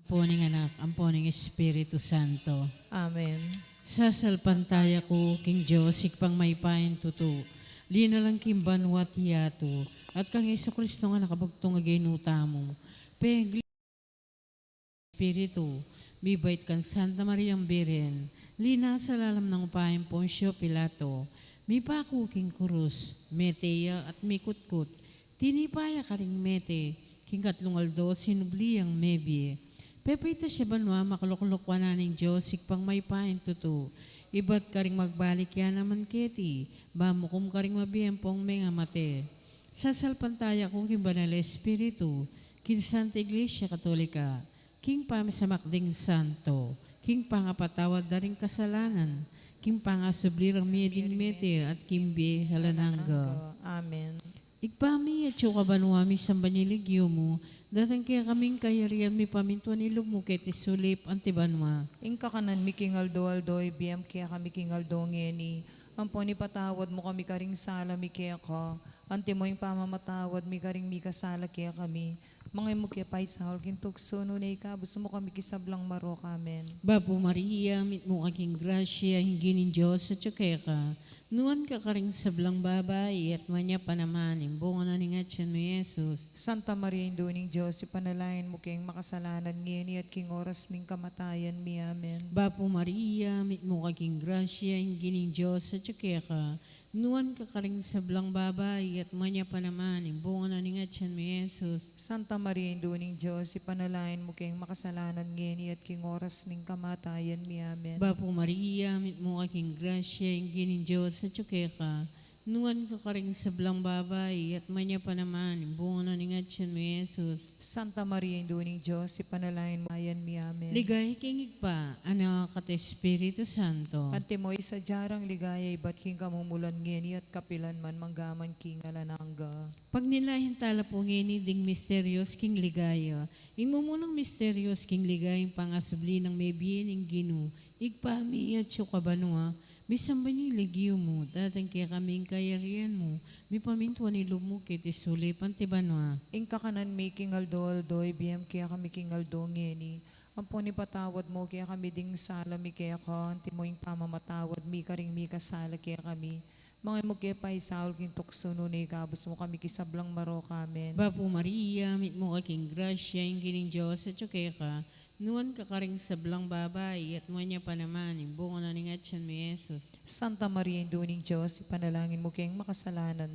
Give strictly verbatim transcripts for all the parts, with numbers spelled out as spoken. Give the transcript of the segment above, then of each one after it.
Ampo ning Anak, ampo ning Espiritu Santo. Amen. Sasalpantaya ku king Dios, Ibpang mayupayang tutu, linalang king banua't yatu, at kang Jesucristo a anak a bugtung a Ginu tamu. Pegli Espiritu, mibait kang Santa Mariang Birhen, linasa lalam ning upayang Poncio Pilato, mipaku king kurus, mete ya at mikutkut, tinipa ya karing mete, king katlung aldo sinubli yang mebie. Pepaitas ya banua, makaluklukuan na ning Dios, Ibpang mayupayang tutu, ibat karing magbalik ya naman keti, ba mukum karing mabie ampong mengamate. Sasalpantaya ku king Banal a Espiritu, king Santa Iglesia Katolika, king pamisamak ding santo, king pangapatawad da ring kasalanan, king pangasubli rang mie ding mete, at king bie alang angga. Amen. Ibpa mi, atsu ka banua, misamban ya ing lagyu mu, datang kekami ing kayarian mu, mipamintuan ing lub mu keti sulip anti banua. Ing kakanan mi king aldo-aldo ibie mu kekami king aldo ngeni, ampon ipatawad mu kami karing sala mi keka, anti mo ing pamamatawad mi karing mikasala kekami. Manga e mu ke paisaul king tuksu, nune ikabus mu kami king sablang marok. Amen. Bapu Maria, mitmu ka king grasya, ing Ginung Dios atyu keka. Nuan ka karing sablang babai, at nuan ya pa naman ing bunga na ning atyan mu, Jesus. Santa Maria, Indu ning Dios, ipanalangin mu keng makasalanan ngeni at king oras ning kamatayan mi. Amen. Bapu Maria, mitmu ka king grasya, ing Ginung Dios atyu keka. Nuan ka karing sablang babai, at nuan ya pa naman ing bunga na ning atyan mu, Jesus. Santa Maria, Indu ning Dios, ipanalangin mu keng makasalanan ngeni at king oras ning kamatayan mi. Amen. Bapu Maria, mitmu ka king grasya, ing Ginung Dios atyu keka. Nuan ka karing sablang babai, at nuan ya pa naman ing bunga na ning atyan mu, Jesus. Santa Maria, Indu ning Dios, ipanalangin mu keng makasalanan ngeni at king oras ning kamatayan mi. Amen. Ligaya king Ibpa, Anak, at Espiritu Santo. Antimo ing sadya rang ligaya ibat king kamumulan ngeni at kapilan man, manggaman king alang angga. Pagnilayan tala pu ngeni ding misterios king ligaya. Ing mumunang misterios king ligaya, ing pangasubli nang mebie ning Ginu. Ibpa mi, atyu ka banua, misamban ya ing lagyu mu, datang kekami ing kayarian mu, mipamintuan ing lub mu keti sulip anti banua. Ing kakanan mi king aldo-aldo ibie mu kekami king aldo ngeni. Ampon ipatawad mu kekami ding sala mi keka, antimo ing pamamatawad mi karing mikasala kekami. Manga e mu ke paisaul king tuksu, nune ikabus mu kami king sablang marok. Amen. Bapu Maria, mitmu ka king grasya, ing Ginung Dios atyu keka. Nuan ka karing sablang babai, at nuan ya pa naman ing bunga na ning atyan mu, Jesus. Santa Maria, Indu ning Dios, ipanalangin mu keng makasalanan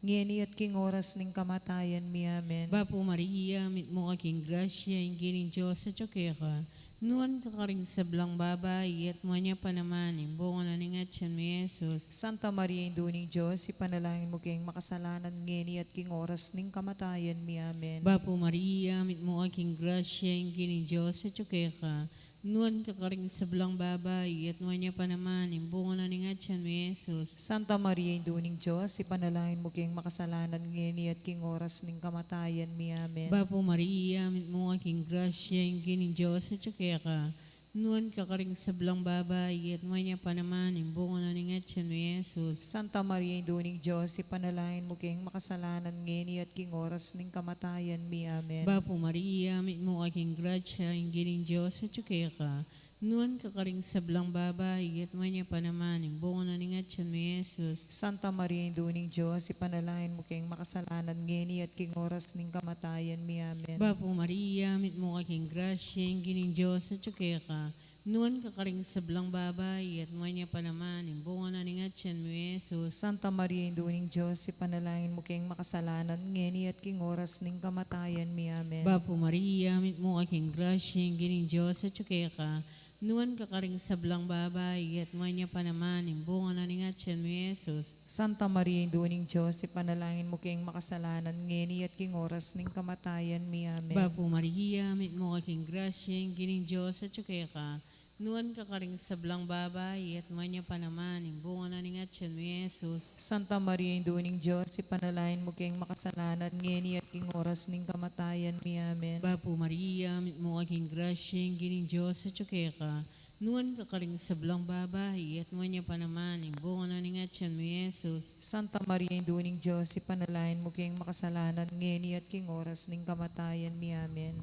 ngeni at king oras ning kamatayan mi. Amen. Bapu Maria, mitmu ka king grasya, ing Ginung Dios atyu keka. Nuan ka karing sablang babai, at nuan ya pa naman ing bunga na ning atyan mu, Jesus. Santa Maria, Indu ning Dios, ipanalangin mu keng makasalanan ngeni at king oras ning kamatayan mi. Amen. Bapu Maria, mitmu ka king grasya, ing Ginung Dios atyu keka. Nuan ka karing sablang babai, at nuan ya pa naman ing bunga na ning atyan mu, Jesus. Santa Maria, Indu ning Dios, ipanalangin mu keng makasalanan ngeni at king oras ning kamatayan mi. Amen. Bapu Maria, mitmu ka king grasya, ing Ginung Dios atyu keka. Nuan ka karing sablang babai, at nuan ya pa naman ing bunga na ning atyan mu, Jesus. Santa Maria, Indu ning Dios, ipanalangin mu keng makasalanan ngeni at king oras ning kamatayan mi. Amen. Bapu Maria, mitmu ka king grasya, ing Ginung Dios atyu keka. Nuan ka karing sablang babai, at nuan ya pa naman ing bunga na ning atyan mu, Jesus. Santa Maria, Indu ning Dios, ipanalangin mu keng makasalanan ngeni at king oras ning kamatayan mi. Amen. Bapu Maria, mitmu ka king grasya, ing Ginung Dios atyu keka. Nuan ka karing sablang babai, at nuan ya pa naman ing bunga na ning atyan mu, Jesus. Santa Maria, Indu ning Dios, ipanalangin mu keng makasalanan ngeni at king oras ning kamatayan mi. Amen. Bapu Maria, mitmu ka king grasya, ing Ginung Dios atyu keka. Nuan ka karing sablang babai, at nuan ya pa naman ing bunga na ning atyan mu, Jesus. Santa Maria, Indu ning Dios, ipanalangin mu keng makasalanan ngeni at king oras ning kamatayan mi. Amen. Bapu Maria, mitmu ka king grasya, ing Ginung Dios atyu keka. Nuan ka karing sablang babai, at nuan ya pa naman ing bunga na ning atyan mu, Jesus. Santa Maria, Indu ning Dios, ipanalangin mu keng makasalanan ngeni at king oras ning kamatayan mi. Amen. Bapu Maria, mitmu ka king grasya, ing Ginung Dios atyu keka. Nuan ka karing sablang babai, at nuan ya pa naman ing bunga na ning atyan mu, Jesus. Santa Maria, Indu ning Dios, ipanalangin mu keng makasalanan ngeni at king oras ning kamatayan mi. Amen.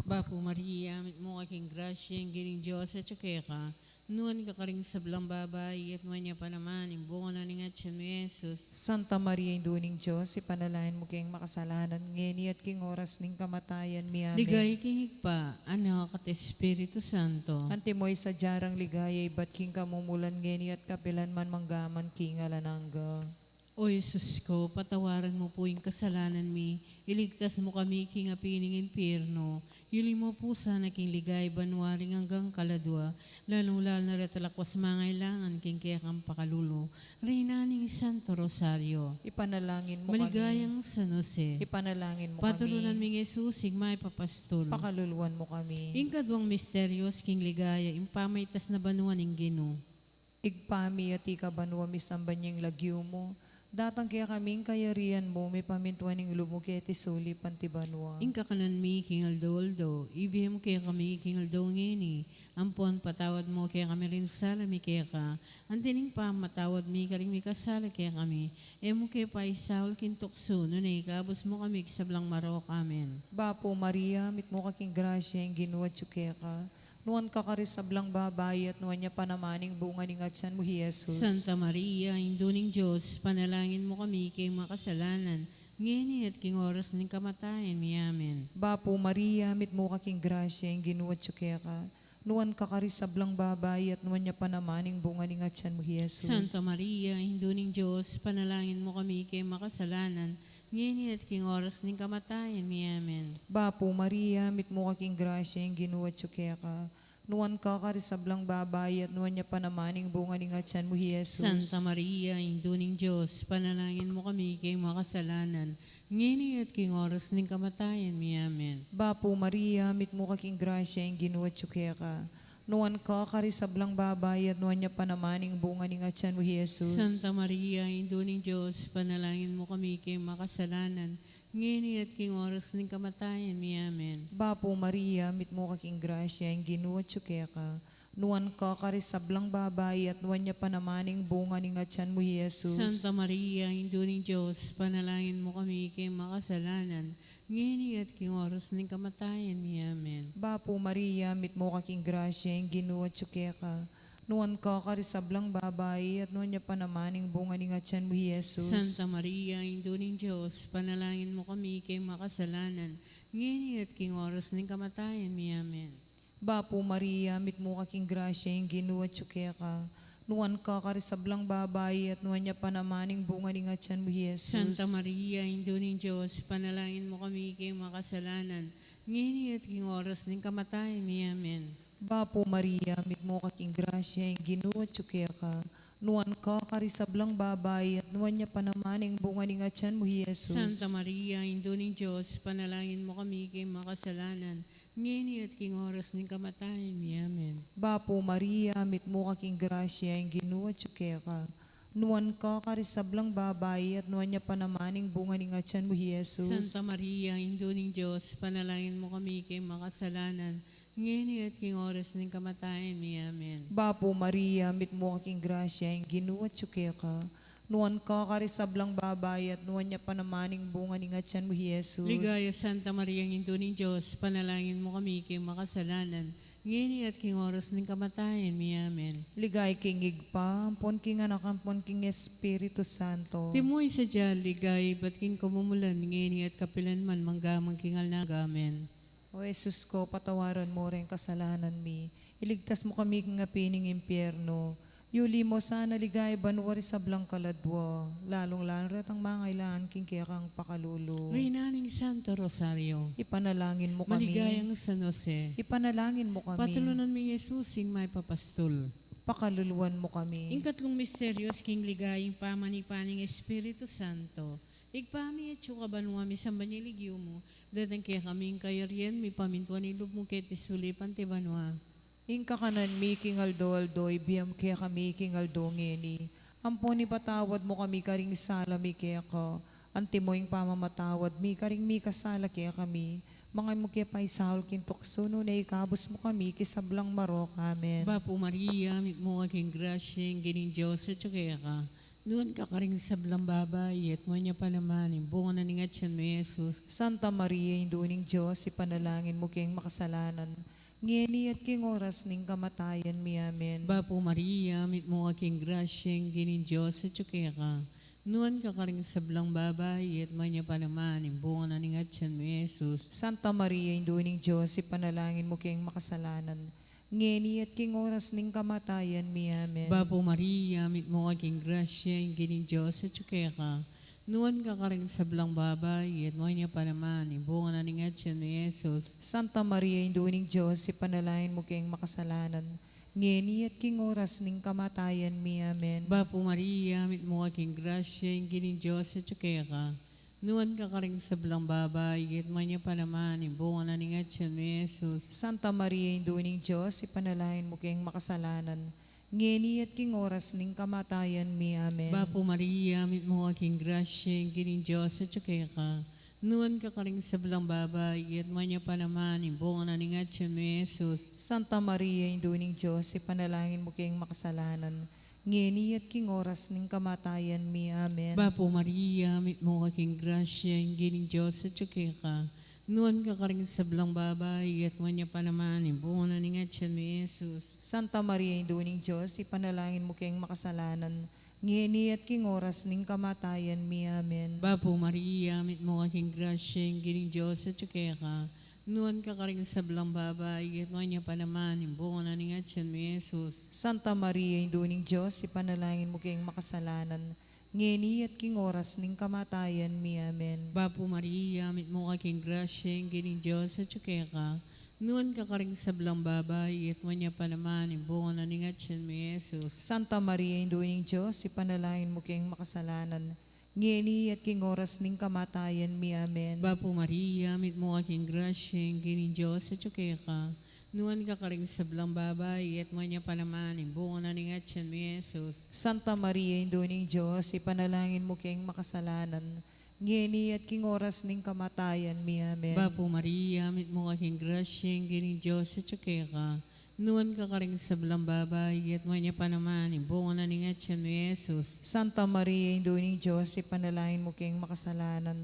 Bapu Maria, mitmu ka king grasya, ing Ginung Dios atyu keka. Nuan ka karing sablang babai, at nuan ya pa naman ing bunga na ning atyan mu, Jesus. Santa Maria, Indu ning Dios, ipanalangin mu keng makasalanan, ngeni at king oras ning kamatayan mi. Amen. Ligaya king Ibpa, Anak, at Espiritu Santo. Antimo ing sadya rang ligaya ibat king kamumulan, ngeni at kapilan man, mangga man king alang angga. O Jesus ko, patawaran mu pu ing kasalanan mi, iligtas mu kami king api ning impyerno, yuli mu pu sana king ligaya banua ring anggang kaladua, lalung-lalu na retang lakwas mangailangan king kekang pakalulu. Reyna ning Santo Rosario. Ipanalangin mu kami. Maligayang San Jose. Ipanalangin mu kami. Patulunan mi ing Jesus, ing mayap a pastul. Pakaluluan mu kami. Ing kaduang misteryos king ligaya, ing pamaitas na banua ning Ginu. Ibpa mi, atiu ka banua, misamban ya ing lagyu mu, datang kekami ing kayarian mu, mipamintuan ing lub mu keti sulip anti banua. Ing kakanan mi king aldo-aldo, ibie mu kekami king aldo ngeni, ampon patawad mu kekami ring sala mi keka, anti ning pamamatawad mi karing mikasala kekami, e mu ke paisaul king tuksu, nune ikabus mu kami king sablang marok. Amen. Bapu Maria, mitmu ka king grasya, ing Ginu atyu keka. Nuan ka karing sablang babai, at nuan ya pa naman ing bunga ning atyan mu, Jesus. Santa Maria, Indu ning Dios, panalangin mu kami king makasalanan, ngeni at king oras ning kamatayan mi. Amen. Bapu Maria, mitmu ka king grasya, ing Ginu atyu keka. Nuan ka karing sablang babai, at nuan ya pa naman ing bunga ning atyan mu, Jesus. Santa Maria, Indu ning Dios, panalangin mu kami king makasalanan, ngeni at king oras ning kamatayan mi. Amen. Bapu Maria, mitmu ka king grasya, ing Ginu atyu keka. Nuan ka karing sablang babai, at nuan ya pa naman ing bunga ning atyan mu, Jesus. Santa Maria, Indu ning Dios, panalangin mu kami king makasalanan, ngeni at king oras ning kamatayan mi. Amen. Bapu Maria, mitmu ka king grasya, ing Ginu atyu keka. Nuan ka karing sablang babai, at nuan ya pa naman ing bunga ning atyan mu, Jesus. Santa Maria, Indu ning Dios, panalangin mu kami king makasalanan, ngeni at king oras ning kamatayan mi. Amen. Bapu Maria, mitmu ka king grasya, ing Ginu atyu keka. Nuan ka karing sablang babai, at nuan ya pa naman ing bunga ning atyan mu, Jesus. Santa Maria, Indu ning Dios, panalangin mu kami king makasalanan, ngeni at king oras ning kamatayan mi. Amen. Bapu Maria, mitmu ka king grasya, ing Ginu atyu keka. Nuan ka karing sablang babai, at nuan ya pa naman ing bunga ning atyan mu, Jesus. Santa Maria, Indu ning Dios, panalangin mu kami king makasalanan, ngeni at king oras ning kamatayan mi. Amen. Bapu Maria, mitmu ka king grasya, ing Ginu atyu keka. Nuan ka karing sablang babai, at nuan ya pa naman ing bunga ning atyan mu, Jesus. Santa Maria, Indu ning Dios, panalangin mu kami king makasalanan, ngeni at king oras ning kamatayan mi. Amen. Bapu Maria, mitmu ka king grasya, ing Ginu atyu keka. Nuan ka karing sablang babai, at nuan ya pa naman ing bunga ning atyan mu, Jesus. Santa Maria, Indu ning Dios, panalangin mu kami king makasalanan, ngeni at king oras ning kamatayan mi. Amen. Bapu Maria, mitmu ka king grasya, ing Ginu atyu keka. Nuan ka karing sablang babai, at nuan ya pa naman ing bunga ning atyan mu, Jesus. Santa Maria, Indu ning Dios, panalangin mu kami king makasalanan, ngeni at king oras ning kamatayan mi. Amen. Bapu Maria, mitmu ka king grasya, ing Ginu atyu keka. Nuan ka karing sablang babai, at nuan ya pa naman ing bunga ning atyan mu, Jesus. Ligaya, Santa Maria, Indu ning Dios, panalangin mu kami king makasalanan, ngeni at king oras ning kamatayan mi. Amen. Ligaya king Ibpa, ampon king Anak, ampon king Espiritu Santo. Antimo ing sadya ligaya ibat king kamumulan, ngeni at kapilan man, mangga man king alang angga. Amen. O Jesus ko, patawaran mu reng kasalanan mi, iligtas mu kami king api ning impyerno, yuli mu sana king ligaya banua ring sablang kaladua, lalung-lalu retang mangailangan king kekang pakalulu. Reyna ning Santo Rosario. Ipanalangin mu kami. Maligayang San Jose. Ipanalangin mu kami. Patulunan mi ing Jesus, ing mayap a pastul. Pakaluluan mu kami. Ing katlung misteryos king ligaya, ing pamanipa ning Espiritu Santo. Ibpa mi, atyu ka banua, misamban ya ing lagyu mu, datang kekami ing kayarian mu, mipamintuan ing lub mu keti sulip anti banua. Ing kakanan mi king aldo-aldo, ibie mu kekami king aldo ngeni. Ampon ipatawad mu kami karing sala mi keka, antimo ing pamamatawad mi karing mikasala kekami. Manga e mu ke paisaul king tuksu, nune ikabus mu kami king sablang marok. Amen. Bapu Maria, mitmu ka king grasya, ing Ginung Dios atyu keka. Nuan ka karing sablang babai, at nuan ya pa naman ing bunga na ning atyan mu, Jesus. Santa Maria, Indu ning Dios, ipanalangin mu keng makasalanan, ngeni at king oras ning kamatayan mi. Amen. Bapu Maria, mitmu ka king grasya, ing Ginung Dios atyu keka. Nuan ka karing sablang babai, at nuan ya pa naman ing bunga na ning atyan mu, Jesus. Santa Maria, Indu ning Dios, ipanalangin mu keng makasalanan, ngeni at king oras ning kamatayan mi. Amen. Bapu Maria, mitmu ka king grasya, ing Ginung Dios atyu keka. Nuan ka karing sablang babai, at nuan ya pa naman ing bunga na ning atyan mu, Jesus. Santa Maria, Indu ning Dios, ipanalangin mu keng makasalanan, ngeni at king oras ning kamatayan mi. Amen. Bapu Maria, mitmu ka king grasya, ing Ginung Dios atyu keka. Nuan ka karing sablang babai, at nuan ya pa naman ing bunga na ning atyan mu, Jesus. Santa Maria, Indu ning Dios, ipanalangin mu keng makasalanan, ngeni at king oras ning kamatayan mi. Amen. Bapu Maria, mitmu ka king grasya, ing Ginung Dios atyu keka. Nuan ka karing sablang babai, at nuan ya pa naman ing bunga na ning atyan mu, Jesus. Santa Maria, Indu ning Dios, ipanalangin mu keng makasalanan, ngeni at king oras ning kamatayan mi. Amen. Bapu Maria, mitmu ka king grasya, ing Ginung Dios atyu keka. Nuan ka karing sablang babai, at nuan ya pa naman ing bunga na ning atyan mu, Jesus. Santa Maria, Indu ning Dios, ipanalangin mu keng makasalanan, ngeni at king oras ning kamatayan mi. Amen. Bapu Maria, mitmu ka king grasya, ing Ginung Dios atyu keka. Nuan ka karing sablang babai, at nuan ya pa naman ing bunga na ning atyan mu, Jesus. Santa Maria, Indu ning Dios, ipanalangin mu keng makasalanan, ngeni at king oras ning kamatayan mi. Amen. Bapu Maria, mitmu ka king grasya, ing Ginung Dios atyu keka. Nuan ka karing sablang babai, at nuan ya pa naman ing bunga na ning atyan mu, Jesus. Santa Maria, Indu ning Dios, ipanalangin mu keng makasalanan, ngeni at king oras ning kamatayan mi. Amen. Bapu Maria, mitmu ka king grasya, ing Ginung Dios atyu keka. Nuan ka karing sablang babai, at nuan ya pa naman ing bunga na ning atyan mu, Jesus. Santa Maria, Indu ning Dios, ipanalangin mu keng makasalanan, ngeni at king oras ning kamatayan mi. Amen. Bapu Maria, mitmu ka king grasya, ing Ginung Dios atyu keka. Nuan ka karing sablang babai, at nuan ya pa naman ing bunga na ning atyan mu, Jesus. Santa Maria, Indu ning Dios, ipanalangin mu keng makasalanan,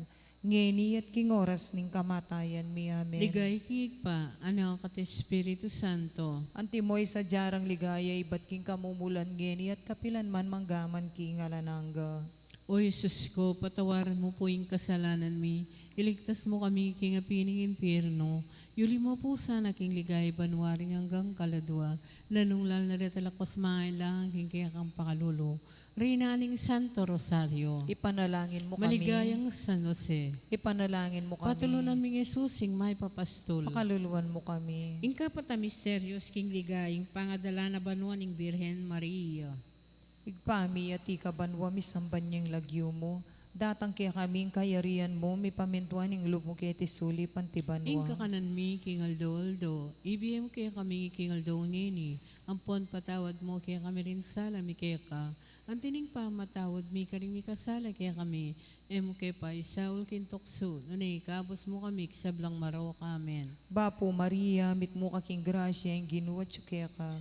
ngeni at king oras ning kamatayan mi. Amen. Ligaya king Ibpa, Anak, at Espiritu Santo. Antimo ing sadya rang ligaya ibat king kamumulan, ngeni at kapilan man, mangga man king alang angga. O Jesus ko, patawaran mu pu ing kasalanan mi, iligtas mu kami king api ning impyerno, yuli mu pu sana king ligaya banua ring anggang kaladua, lalung-lalu na deta lakwas mangailangan king kekang pakalulu. Reyna ning Santo Rosario. Ipanalangin mu kami. Maligayang San Jose. Ipanalangin mu kami. Patulunan ming Jesus, ing mayap a pastul. Pakaluluan mu kami. Ing kapat a misteryos king ligaya, ing pangadala na banua ning Birhen Maria. Ibpa mi, atiu ka banua, misamban ya ing lagyu mu, datang kekami ing kayarian mu, mipamintuan ing lub mu keti sulip anti banua. Ing kakanan mi king aldo-aldo, ibie mu kekami king aldo ngeni, ampon patawad mu kekami ring sala mi keka, anti ning pamamatawad mi karing mikasala kekami, e mu ke paisaul king tuksu, nune ikabus mu kami king sablang marok. Amen. Bapu Maria, mitmu ka king grasya, ing Ginu atyu keka.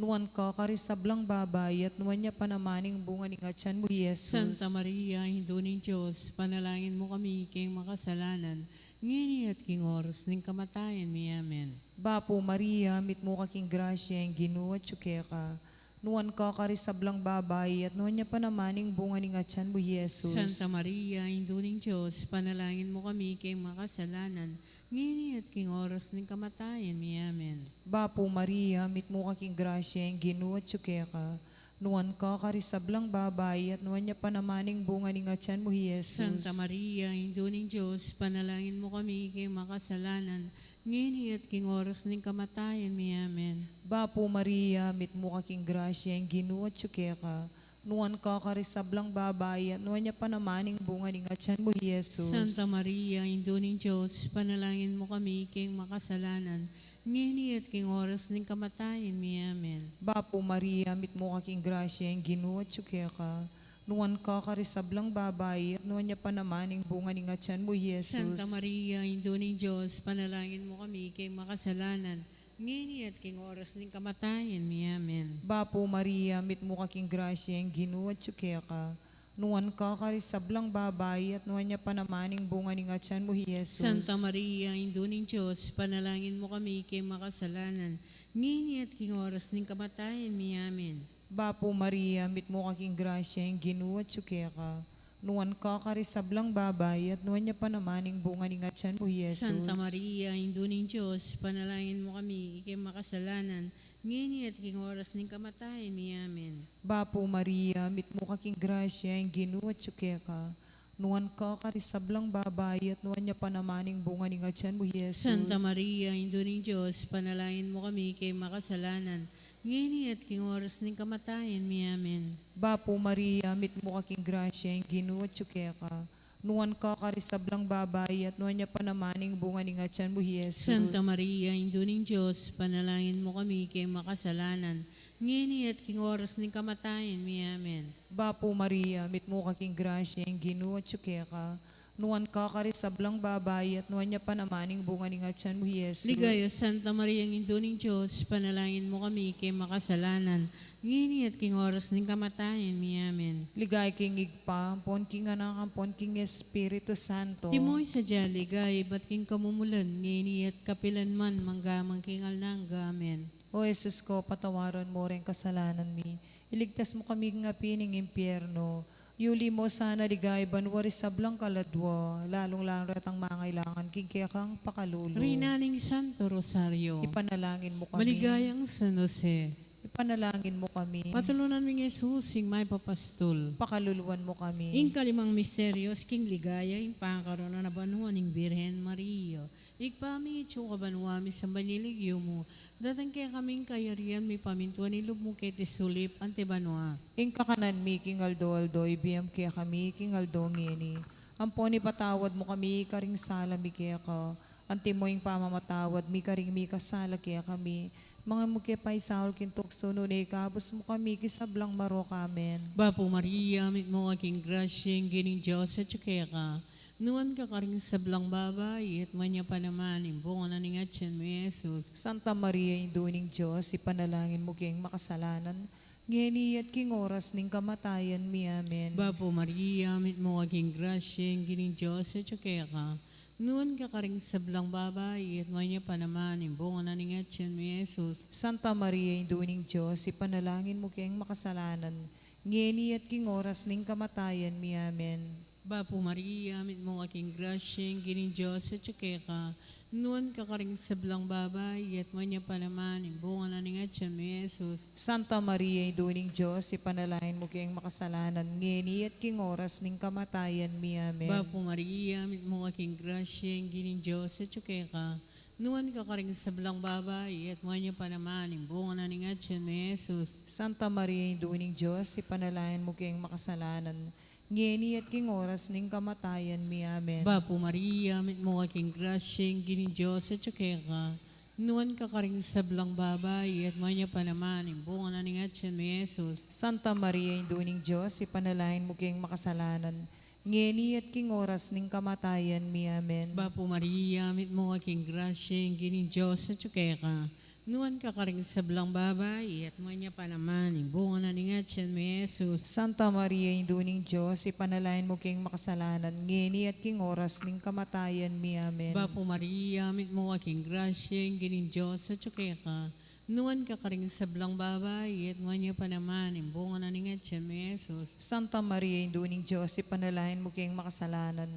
Nuan ka karing sablang babai, at nuan ya pa naman ing bunga ning atyan mu, Jesus. Santa Maria, Indu ning Dios, ipanalangin mu kami king makasalanan, ngeni at king oras ning kamatayan mi. Amen. Bapu Maria, mitmu ka king grasya, ing Ginu atyu keka. Nuan ka karing sablang babai, at nuan ya pa naman ing bunga ning atyan mu, Jesus. Santa Maria, Indu ning Dios, ipanalangin mu kami king makasalanan, ngeni at king oras ning kamatayan mi. Amen. Bapu Maria, mitmu ka king grasya, ing Ginu atyu keka. Nuan ka karing sablang babai, at nuan ya pa naman ing bunga ning atyan mu, Jesus. Santa Maria, Indu ning Dios, ipanalangin mu kami king makasalanan, ngeni at king oras ning kamatayan mi. Amen. Bapu Maria, mitmu ka king grasya, ing Ginu atyu keka. Nuan ka karing sablang babai, at nuan ya pa naman ing bunga ning atyan mu, Jesus. Santa Maria, Indu ning Dios, ipanalangin mu kami king makasalanan, ngeni at king oras ning kamatayan mi. Amen. Bapu Maria, mitmu ka king grasya, ing Ginu atyu keka. Nuan ka karing sablang babai, at nuan ya pa naman ing bunga ning atyan mu, Jesus. Santa Maria, Indu ning Dios, ipanalangin mu kami king makasalanan, ngeni at king oras ning kamatayan mi. Amen. Bapu Maria, mitmu ka king grasya, ing Ginu atyu keka. nuan ka karing sablang babai, at nuan ya pa naman ing bunga ning atian mu, i Jesus. Santa Maria, Indu ning Dios, ipanalangin mu kami king makasalanan, ngeni at king oras ning kamatayan mi. Amen. Bapu Maria, mitmu ka king grasya, ing Ginu atyu keka. Nuan ka karing sablang babai, at nuan ya pa naman ing bunga ning atian mu, i Jesus. Santa Maria, Indu ning Dios, ipanalangin mu kami king makasalanan, ngeni at king oras ning kamatayan mi. Amen. Bapu Maria, mitmu ka king grasya, ing Ginu atyu keka. Nuan ka karing sablang babai, at nuan ya pa naman ing bunga ning atian mu, i Jesus. Santa Maria, Indu ning Dios, ipanalangin mu kami king makasalanan, ngeni at king oras ning kamatayan mi. Amen. Bapu Maria, mitmu ka king grasya, ing Ginu atyu keka. Nuan ka karing sablang babai, at nuan ya pa naman ing bunga ning atian mu, i Jesus. Santa Maria, Indu ning Dios, ipanalangin mu kami king makasalanan, ngeni at king oras ning kamatayan mi. Amen. Bapu Maria, mitmu ka king grasya, ing Ginu atyu keka. Nuan ka karing sablang babai, at nuan ya pa naman ing bunga ning atian mu, i Jesus. Ligaya, Santa Maria, Indu ning Dios, ipanalangin mu kami king makasalanan, ngeni at king oras ning kamatayan mi. Amen. Ligaya king Ibpa, ampon king Anak, ampon king Espiritu Santo. Antimo ing sadya ligaya, ibat king kamumulan, ngeni at kapilan man, mangga man king alang angga. Amen. O Jesus ko, patawaran mu ring kasalanan mi, iligtas mu kami king api ning impyerno, yuli mu sana king banua ring sablang kaladua, lalung-lalu retang mangailangan king kekang pakalulu. Reyna ning Santo Rosario. Ipanalangin mu kami. Maligayang San Jose. Ipanalangin mu kami. Patulunan mi Jesus, ing mayap a pastul. Pakaluluan mu kami. Ing kalimang misteryos king ligaya, ing pakakarona na banua ning Birhen Maria. Ibpa mi, atsu ka banua, misamban ya ing lagyu mu, datang kekami ing kayarian mu, mipamintuan ing lub mu keti sulip anti banua. Ing kakanan mi king aldo-aldo, ibie mu kekami king aldo ngeni. Ampon ipatawad mu kami karing sala mi keka, antimo ing pamamatawad mi karing mikasala kekami. Manga e mu ke paisaul king tuksu, nune ikabus mu kami king sablang marok. Amen. Bapu Maria, mitmu ka king grasya, ing Ginung Dios atyu keka. Nuan ka karing sablang babai, at nuan ya pa naman ing bunga na ning atyan mu, i Jesus. Santa Maria, Indu ning Dios, ipanalangin mu keng makasalanan, ngeni at king oras ning kamatayan mi. Amen. Bapu Maria, mitmu ka king grasya, ing Ginung Dios atyu keka. Nuan ka karing sablang babai, at nuan ya pa naman ing bunga na ning atyan mu, i Jesus. Santa Maria, Indu ning Dios, ipanalangin mu keng makasalanan, ngeni at king oras ning kamatayan mi. Amen. Bapu Maria, mitmu ka king grasya, ing Ginung Dios atyu keka. Nuan ka karing sablang babai, at nuan ya pa naman ing bunga na ning atyan mu, i Jesus. Santa Maria, Indu ning Dios, ipanalangin mu keng makasalanan, ngeni at king oras ning kamatayan mi. Amen. Bapu Maria, mitmu ka king grasya, ing Ginung Dios atyu keka. Nuan ka karing sablang babai, at nuan ya pa naman ing bunga na ning atyan mu, i Jesus. Santa Maria, Indu ning Dios, ipanalangin mu keng makasalanan, ngeni at king oras ning kamatayan mi. Amen. Bapu Maria, mitmu ka king grasya, ing Ginung Dios atyu keka. Nuan ka karing sablang babai, at nuan ya pa naman ing bunga na ning atyan mu, i Jesus. Santa Maria, Indu ning Dios, ipanalangin mu keng makasalanan, ngeni at king oras ning kamatayan mi. Amen. Bapu Maria, mitmu ka king grasya, ing Ginung Dios atyu keka. Nuan ka karing sablang babai, at nuan ya pa naman ing bunga na ning atyan mu, i Jesus. Santa Maria, Indu ning Dios, ipanalangin mu keng makasalanan, ngeni at king oras ning kamatayan mi. Amen. Bapu Maria, mitmu ka king grasya, ing Ginung Dios atyu keka. Nuan ka karing sablang babai, at nuan ya pa naman ing bunga na ning atyan mu, i Jesus. Santa Maria, Indu ning Dios, ipanalangin mu keng makasalanan,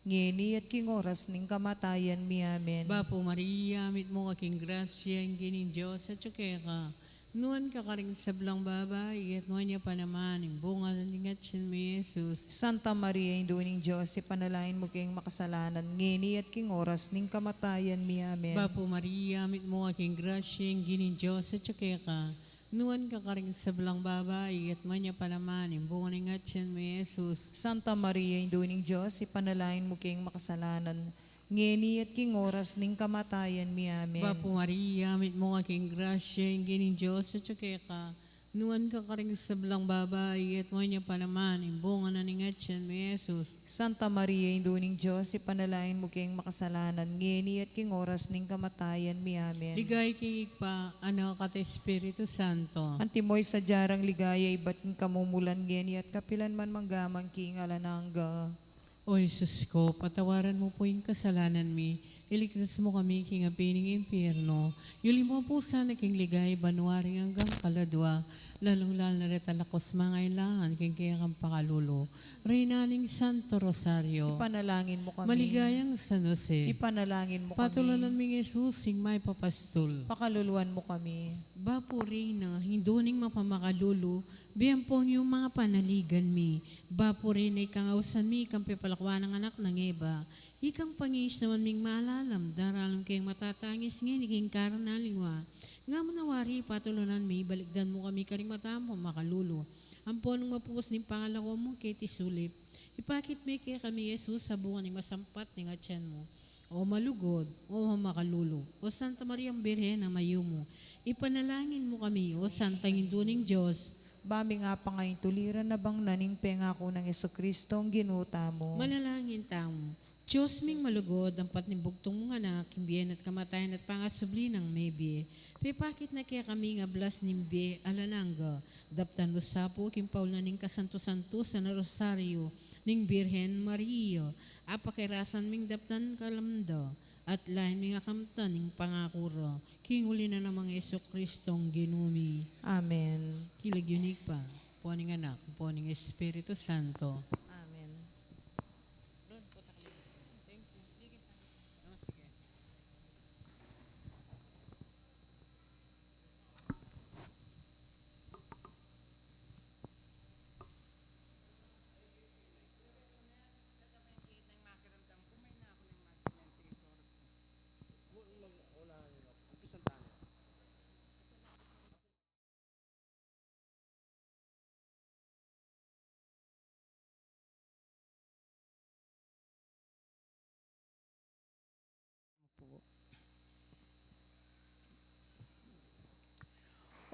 ngeni at king oras ning kamatayan mi. Amen. Bapu Maria, mitmu ka king grasya, ing Ginung Dios atyu keka. Nuan ka karing sablang babai, at nuan ya pa naman ing bunga na ning atyan mu, i Jesus. Santa Maria, Indu ning Dios, ipanalangin mu keng makasalanan, ngeni at king oras ning kamatayan mi. Amen. Bapu Maria, mitmu ka king grasya, ing Ginung Dios atyu keka. Nuan ka karing sablang babai, at nuan ya pa naman ing bunga na ning atyan mu, i Jesus. Santa Maria, Indu ning Dios, ipanalangin mu keng makasalanan, ngeni at king oras ning kamatayan mi. Amen. Bapu Maria, mitmu ka king grasya, ing Ginung Dios atyu keka. Nuan ka karing sablang babai, at nuan ya pa naman ing bunga na ning atian mu, Jesus. Santa Maria, Indu ning Dios, ipanalangin mu keng makasalanan, ngeni at king oras ning kamatayan mi. Amen. Ligaya king Ibpa, Anak, at Espiritu Santo. Antimo ing sadya rang ligaya ibat king kamumulan, ngeni at kapilan man, mangga man king alang angga. O Jesus ko, patawaran mu pu ing kasalanan mi, iligtas mu kami king api ning impyerno, iuli mu pu sana king ligaya banua ring anggang kaladua, lalung-lalu na retang dakal mangailangan king kekang pakalulu. Reyna ning Santo Rosario. Ipanalangin mu kami. Maligayang San Jose. Ipanalangin mu kami. Patulunan ming Jesus, ing mayap a pastul. Pakaluluan mu kami. Bapu Reyna, Indu ning mapamakalulu, bie ampon ing manga panaligan mi. Bapu Reyna, ikang ausan mi, ikang pepalakuan ning anak nang Eva. Ikang pangisnawan ming malalam, daralan keng matatangis ngeni king karan alang angga. Nga mu na wari patulunan mi, balikdan mu kami karing mapamakalulu. Ampon ing mapupus ning pangalako mu keti sulip. Ipakit me kekami i Jesus a bunga ning masampat ning atian mu. O malugud, o mapamakalulu, o Santa Mariang Birhen a mayumu, ipanalangin mu kami, o Santang Indu ning Dios. Ba ming apangaintuliran a bang na ning pengaku nang Jesucristo, Ginu tamu. Manalangin tamu. Dios ming malugud, ampat ning bugtung mung Anak, king bie na at kamatayan at pangasubli nang mebie, pepakit na kekami ing ablas ning bie alang angga. Daptan mu sa pu king paul na ning kasantu-santusan a Rosario ning Birhen Maria, apakirasan ming daptan kalamda, at lain ming akamtan ing pangaku ra, king uli na namang Jesucristong Ginu mi. Amen. King lagyu ning Ibpa, ampo ning Anak, ampo ning Espiritu Santo. Amen.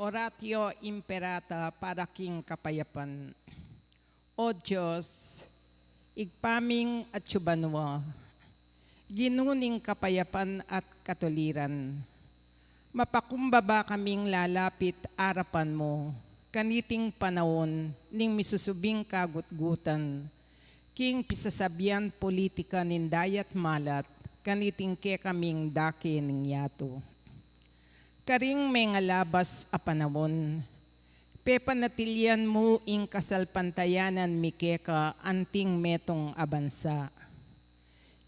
Oratio Imperata, para king kapayapan. O Dios, Ibpa ming atsu banua, Ginu ning kapayapan at katuliran, mapakumbaba kaming lalapit arapan mu kaniting panaun ning misusubing kagutgutan king pisasabian politika ning dayat malat kaniting kekaming dake ning yatu. Karing mengalabas a panaun, pepanatilian mu ing kasalpantayanan mi keka anting metung a bansa.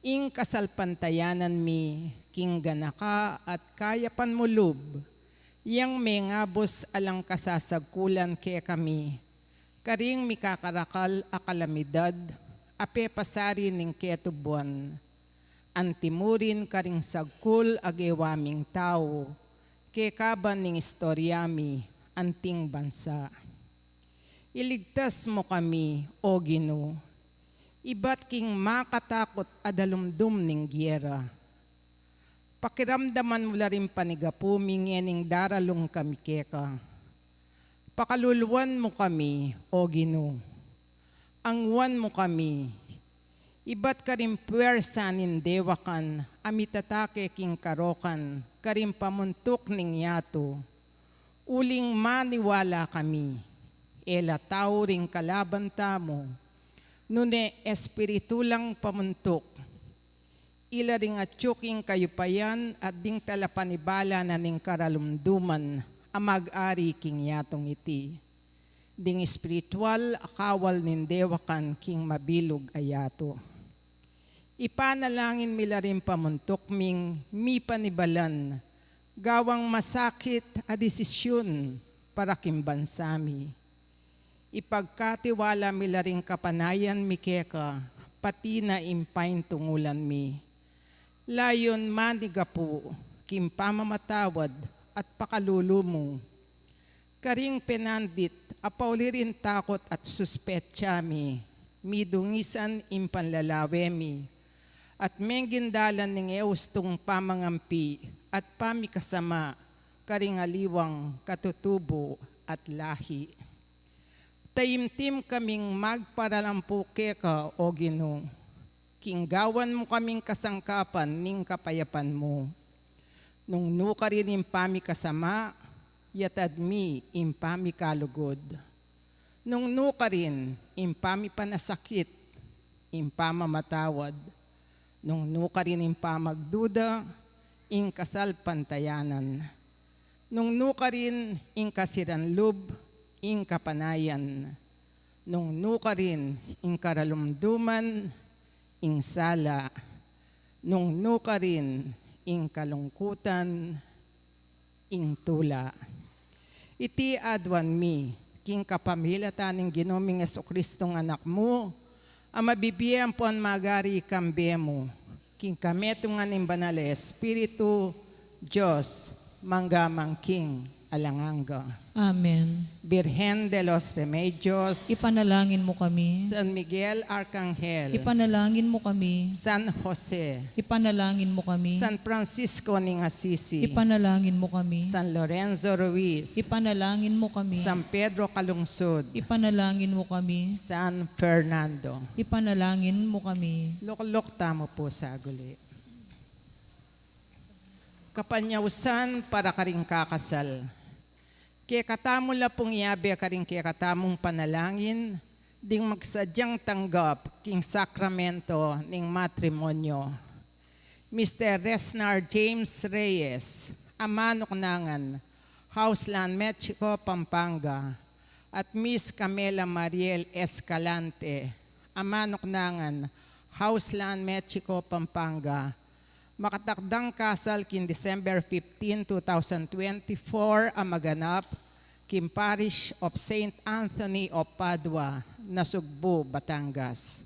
Ing kasalpantayanan mi king ganaka at kayapan mu lub, yang mengabus alang kasasagkulan kekami karing mikakarakal a kalamidad a pepasari ning ketubuan. Antimurin karing sagkul a gewa ming tau, kekaban ning istorya mi anting bansa. Iligtas mu kami, O Ginu, ibat king makatakut a dalumdum ning giyera. Pakiramdaman mu la ring panigapu mi ngening daralung kami keka. Pakaluluan mu kami, O Ginu. Anguan mu kami. Ibat karing puwersa ning dewakan a mitatake king karokan karing pamuntuk ning yatu. Uling maniwala kami, e la tau ring kalaban tamu, nune espiritu lang pamuntuk. Ila ring atyu king kayupayan at ding talapanibala na ning karalumduman a mag-ari king yatung iti, ding espiritual a kawal ning dewakan king mabilug a yatu. Ipanalangin mi la ring pamuntuk ming mipanibalan gawang masakit a desisyun para king bansa mi. Ipagkatiwala mi la ring kapanayan mi keka, pati na ing paintungulan mi. Layun manigapu king pamamatawad at pakalulu mu. Karing penandit a pauli ring takut at suspetsa mi, midungisan ing panlalawe mi, at menggindalan ning e ustung pamangampi at pamikasama karing aliwang katutubu at lahi. Taimtim kaming magparalampu keka, O Ginu, king gawan mu kaming kasangkapan ning kapayapan mu. Nung nukarin ing pamikasama, yatad mi ing pamikalugud. Nung nukarin ing pamipanasakit, ing pamamatawad. Nung nukarin ing pamagduda, ing kasalpantayanan. Nung nukarin ing kasiran lub, ing kapanayan. Nung nukarin ing karalumduman, ing sala. Nung nukarin ing kalungkutan, ing tula. Iti aduan mi, king kapamilatan ning Ginu ming Jesucristo a Anak mu, a mabibie ampon magari kambe mu, king kametungan ning Banal a Espiritu, Dios, mangga man king alang angga. Amen. Virgen de los Remedios, ipanalangin mo kami. San Miguel Arcangel, ipanalangin mo kami. San Jose, ipanalangin mo kami. San Francisco ning Assisi, ipanalangin mo kami. San Lorenzo Ruiz, ipanalangin mo kami. San Pedro Calungsod, ipanalangin mo kami. San Fernando, ipanalangin mo kami. Lukluk tamu pu saguli. Kapanyausan para karing kakasal. Kekatamu la pung yabe karing kekatamung panalangin ding magsadyang tanggap king sakramento ning matrimonyo. Mister Resnar James Reyes, a manuknangan, Hauslan, Mexico, Pampanga, at Miss Camela Mariel Escalante, a manuknangan, Hauslan, Mexico, Pampanga, makatakdang kasal king December fifteen, two thousand twenty-four, a maganap king Parish of Saint Anthony of Padua, Nasugbu, Batangas.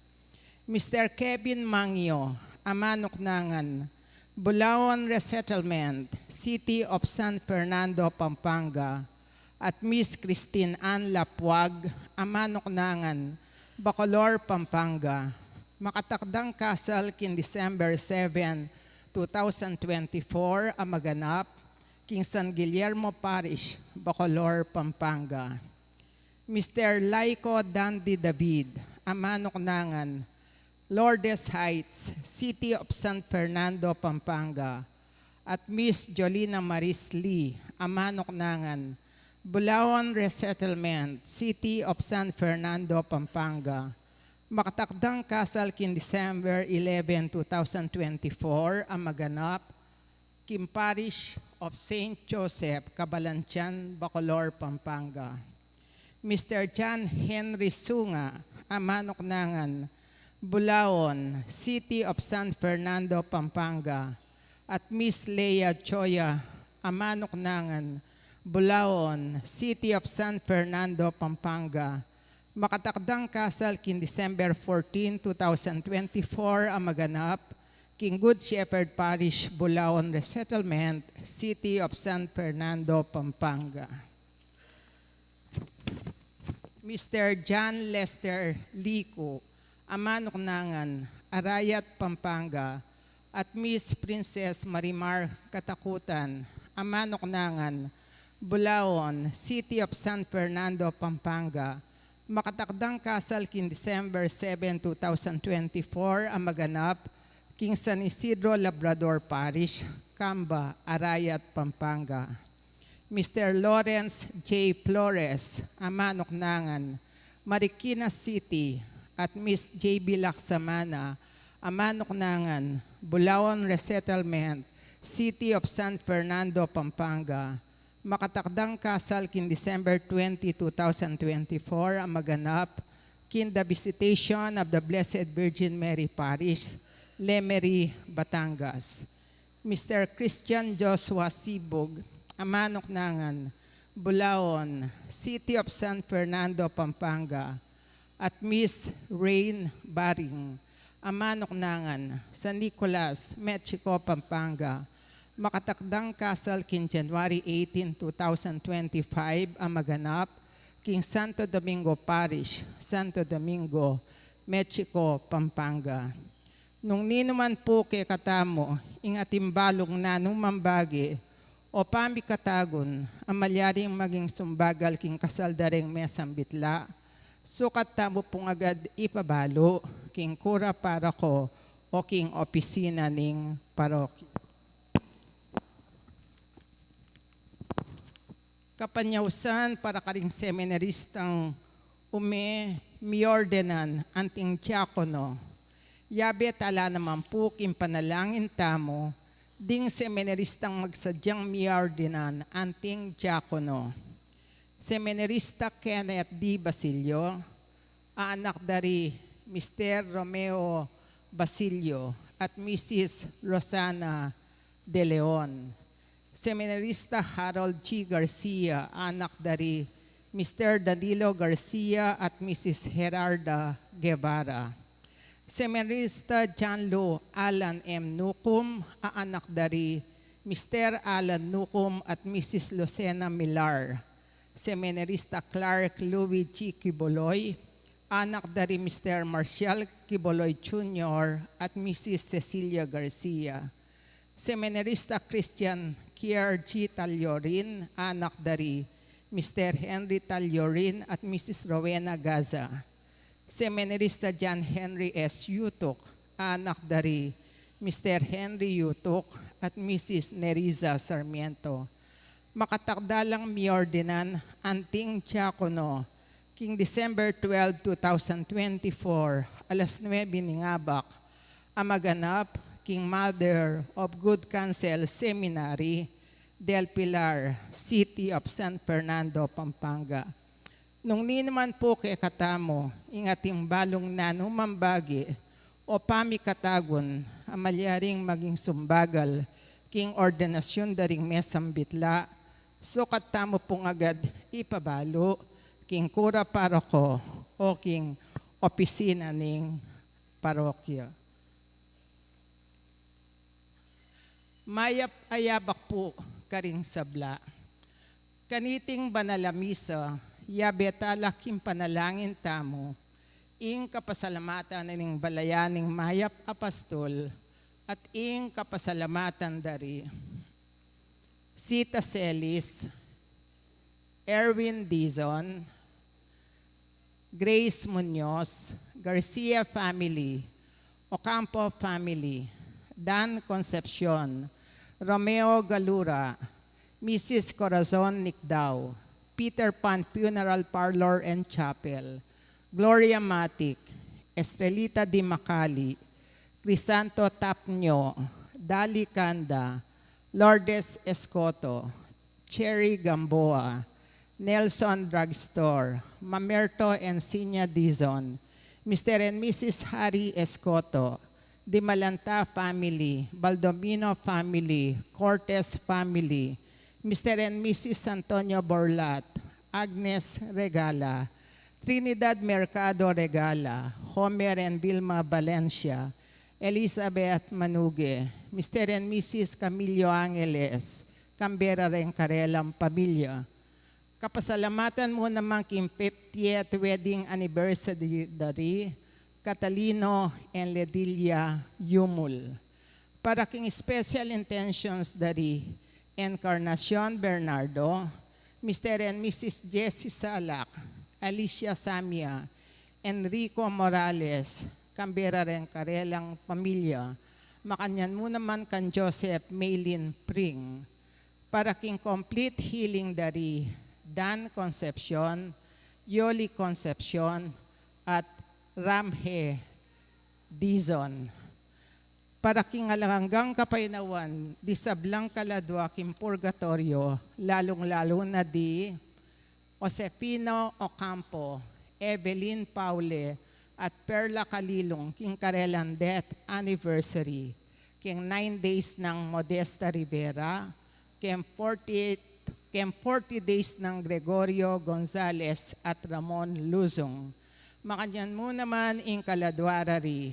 Mister Kevin Mangio, a manuknangan, Bulaon Resettlement, City of San Fernando, Pampanga, at Miss Christine Ann Lapuag, a manuknangan, Bacolor, Pampanga. Makatakdang kasal king December seven, two thousand twenty-four, a maganap king San Guillermo Parish, Bacolor, Pampanga. Mister Laico Dandy David, a manuknangan, Lourdes Heights, City of San Fernando, Pampanga, at Miss Jolina Maris Lee, a manuknangan, Bulaon Resettlement, City of San Fernando, Pampanga. Makatakdang kasal king December eleven, two thousand twenty-four, a maganap king Parish of Saint Joseph, Cabalantian, Bacolor, Pampanga. Mister John Henry Sunga, a manuknangan, Bulaon, City of San Fernando, Pampanga, at Miss Leah Choya, a manuknangan, Bulaon, City of San Fernando, Pampanga. Makatakdang kasal king December fourteen, two thousand twenty-four, a maganap king Good Shepherd Parish, Bulaon Resettlement, City of San Fernando, Pampanga. Mister John Lester Lico, a manuknangan, Arayat, Pampanga, at Miss Princess Marimar Katakutan, a manuknangan, Bulaon, City of San Fernando, Pampanga, makatakdang kasal king December seven, two thousand twenty-four, a maganap king San Isidro Labrador Parish, Camba, Arayat, Pampanga. Mister Lawrence J Flores, a manuknangan, Marikina City, at Miss J B Laksamana, a manuknangan, Bulaon Resettlement, City of San Fernando, Pampanga, makatakdang kasal king December twenty, two thousand twenty-four, a maganap king The Visitation of the Blessed Virgin Mary Parish, Lemery, Batangas. Mister Christian Joshua Sibug, a manuknangan, Bulaon, City of San Fernando, Pampanga, at Miss Rain Baring, a manuknangan, San Nicolas, Mexico, Pampanga, makatakdang kasal king January eighteen, two thousand twenty-five, a maganap king Santo Domingo Parish, Santo Domingo, Mexico, Pampanga. Nung ninuman pu kekatamu ing atin balung nanumang bage O pamikatagun, a malyaring maging sumbagal king kasal da ring mesang bitla, sukat tamu pung agad ipabalu king kura paroko o king opisina ning parokya. Kapanyausan para karing seminaristang ume miordenan anting diakono. Yabe tala naman pu king panalangin tamu ding seminaristang magsadyang miordenan anting diakono. Seminarista Kenneth D. Basilio, anak da ri Mister Romeo Basilio at Missus Rosana De Leon. Seminarista Harold G. Garcia, anak da ri Mister Danilo Garcia at Missus Gerarda Guevara. Seminarista John Lu Alan M. Nucum, anak da ri Mister Alan Nucum at Missus Lucena Millar. Seminarista Clark Louis G. Quiboloy, anak da ri Mister Marcial Quiboloy Junior at Missus Cecilia Garcia. Seminarista Christian Kier G. Taliorin, anak da ri Mister Henry Taliorin at Missus Rowena Gaza. Seminarista John Henry S. Yutuk, anak da ri Mister Henry Yutuk at Missus Neriza Sarmiento. Makatakdalang miordenan anting diakono king December twelve, two thousand twenty-four, alas nuebe ning abak, a maganap king Mother of Good Counsel Seminary, Del Pilar, City of San Fernando, Pampanga. Nung ninu man pu kekatamu ing ating balung nanumang bage o pamikatagun a malyaring maging sumbagal king ordenasyun da ring mesang bitla, sukat tamu pung agad ipabalu king kura paroko o king opisina ning parokya. Mayap a yabak pu karing sabla. Kaniting banal a misa, yabe tala king panalangin tamu ing kapasalamatan ning balayan ning mayap a pastul at ing kapasalamatan da ri Sita Celis, Erwin Dizon, Grace Muñoz, Garcia family, Ocampo family, Dan Concepcion, Romeo Galura, Missus Corazon Nicdao, Peter Pan Funeral Parlor and Chapel, Gloria Matic, Estrelita Di Macali, Crisanto Tapnio, Dali Canda, Lourdes Escoto, Cherry Gamboa, Nelson Drugstore, Mamerto and Sinya Dizon, Mister and Missus Harry Escoto, Di Malanta family, Baldomino family, Cortes family, Mister and Missus Antonio Borlat, Agnes Regala, Trinidad Mercado Regala, Homer and Vilma Valencia, Elizabeth Manuge, Mister and Missus Camillo Angeles, Canberra reng karelang pamilya. Kapasalamatan mu naman king fiftieth wedding anniversary da ri Catalino and Ledilia Yumul. Para king special intentions da ri Encarnacion Bernardo, Mister and Missus Jessie Salak, Alicia Samia, Enrico Morales, Canberra reng karelang pamilya, makanyan mu naman kang Joseph Maylin Pring. Para king complete healing da ri Dan Concepcion, Yoli Concepcion, at Ramhe Dizon. Para king alang anggang kapaynawan di sablang kaladua king purgatoryo, lalung-lalu na di Josefino Ocampo, Evelyn Paule, at Perla Calilung king karelang death anniversary, king nine days nang Modesta Rivera, king forty-eight, king forty days nang Gregorio Gonzales at Ramon Luzung. Makanyan mu naman ing kaladua ra ri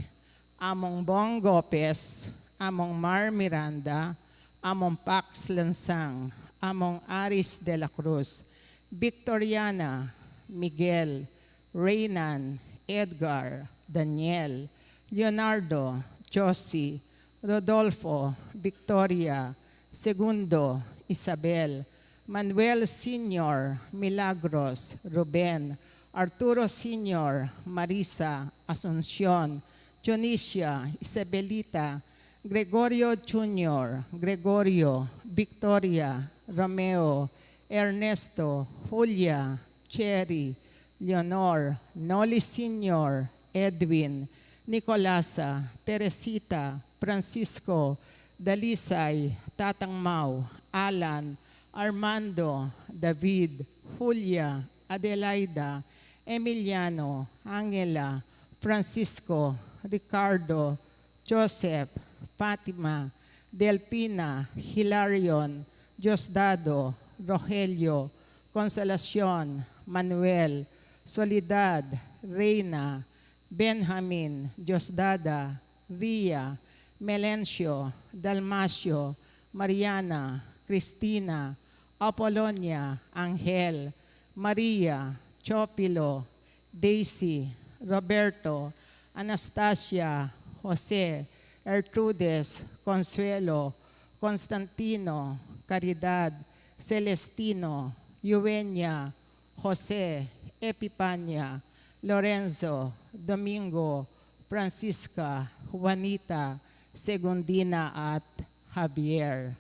Among Bong Gopez, Among Mar Miranda, Among Pax Lansang, Among Aris de la Cruz, Victoriana, Miguel, Reynan, Edgar, Daniel, Leonardo, Josie, Rodolfo, Victoria, Segundo, Isabel, Manuel Senior, Milagros, Ruben, Arturo Senior, Marisa, Asuncion, Dionisia, Isabelita, Gregorio Junior, Gregorio, Victoria, Romeo, Ernesto, Julia, Cherry, Leonor, Noli Senior, Edwin, Nicolasa, Teresita, Francisco, Dalisay, Tatang Mau, Alan, Armando, David, Julia, Adelaida, Emiliano, Angela, Francisco, Ricardo, Joseph, Fatima, Delfina, Hilarion, Diosdado, Rogelio, Consolacion, Manuel, Soledad, Reina, Benjamin, Diosdada, Ria, Melencio, Dalmacio, Mariana, Cristina, Apolonia, Angel, Maria, Chopilo, Daisy, Roberto, Anastasia, Jose, Ertrudes, Consuelo, Constantino, Caridad, Celestino, Yuenia, Jose, Epipania, Lorenzo, Domingo, Francisca, Juanita, Segundina, at Javier.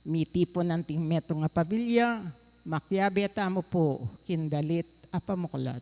Mitipun anting metung a pamilya, makiabe tamu pu king dalit a pamuklat.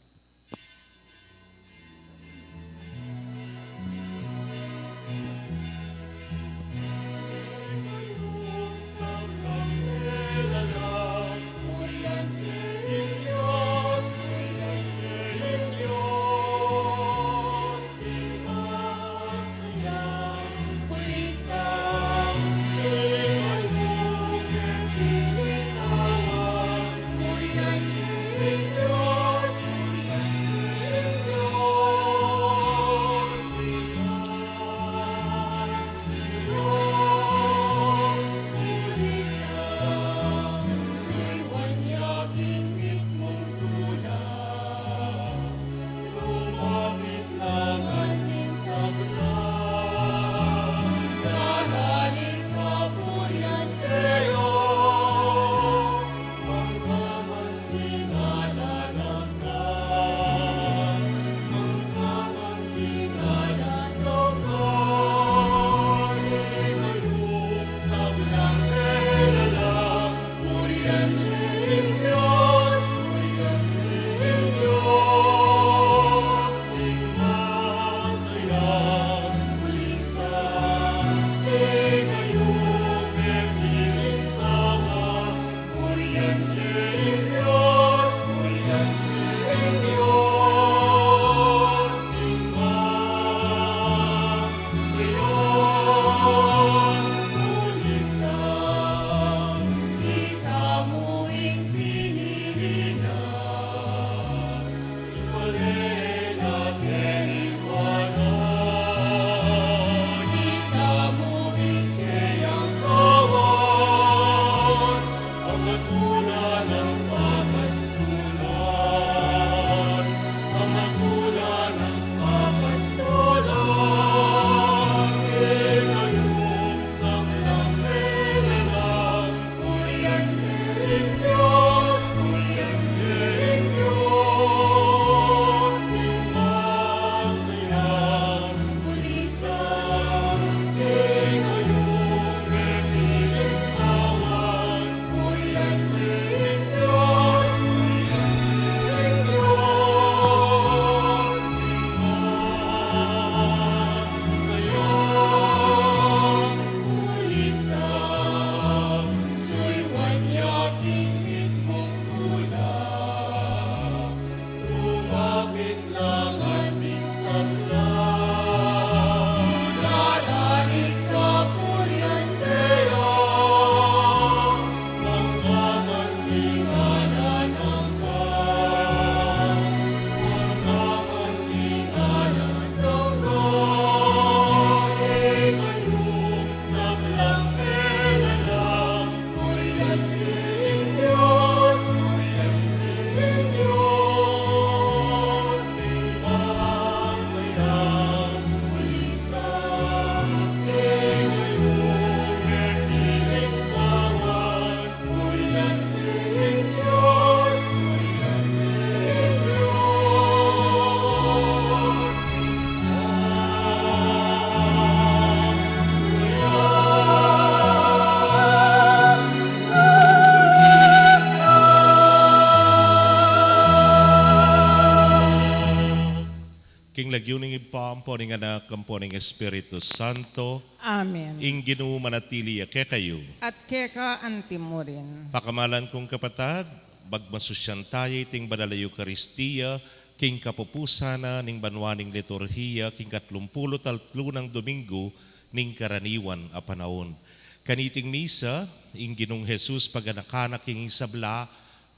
King lagyu ning Ibpa, ampo ning Anak, ampo ning Espiritu Santo. Amen. Ing Ginu manatili ya kekayu. At keka antimurin. Pakamalan kung kapatad, magmasusyan taya iting banal a Eukaristia, king kapupusan na ning banua ning liturhiya, king katlumpulu't tatlu nang Domingo ning karaniwan a panaun. Kaniting misa, ing Ginung Jesus paganakan na king sabla,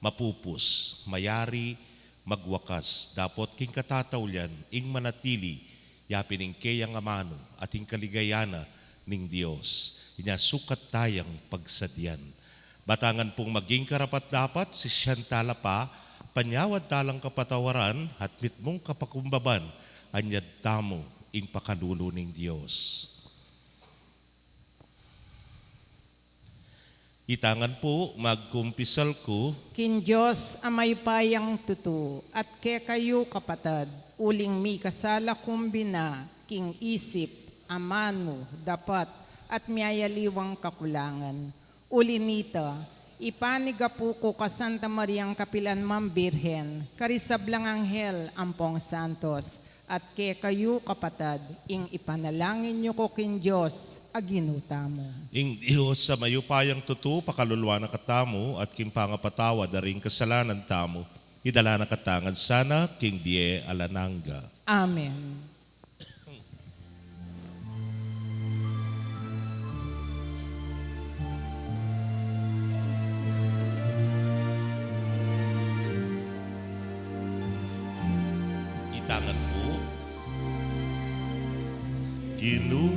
mapupus, mayari, magwakas, dapot king katataulian, ing manatili, yapin ing keyang amanu, at ing kaligayan na ning Dios, inya sukat tayang pagsadian. Batangan pung maging karapat-dapat, sisian tala pa, panyawad talang kapatawaran, at mitmung kapakumbaban, anyad tamu ing pakalulu ning Dios. Itangan pu, magkumpisal ku. King Dios a mayupayang tutu, at kekayu kapatad, uling mikasala kung bina, king isip, amanu, dapat, at miyayaliwang kakulangan. Uli nita, ipanigapu ku ka Santa Mariang kapilan man Birhen, karing sablang anghel ampong santos, at kekayu kapatad, ing ipanalangin yu ku king Dios a Ginu tamu. Ing Dios a mayupayang tutu, pakaluluan na katamu, at king pangapatawad da ring kasalanan tamu, idala na katamu ngan sana king bie alang angga. Amen. Itangan pu. Ginu,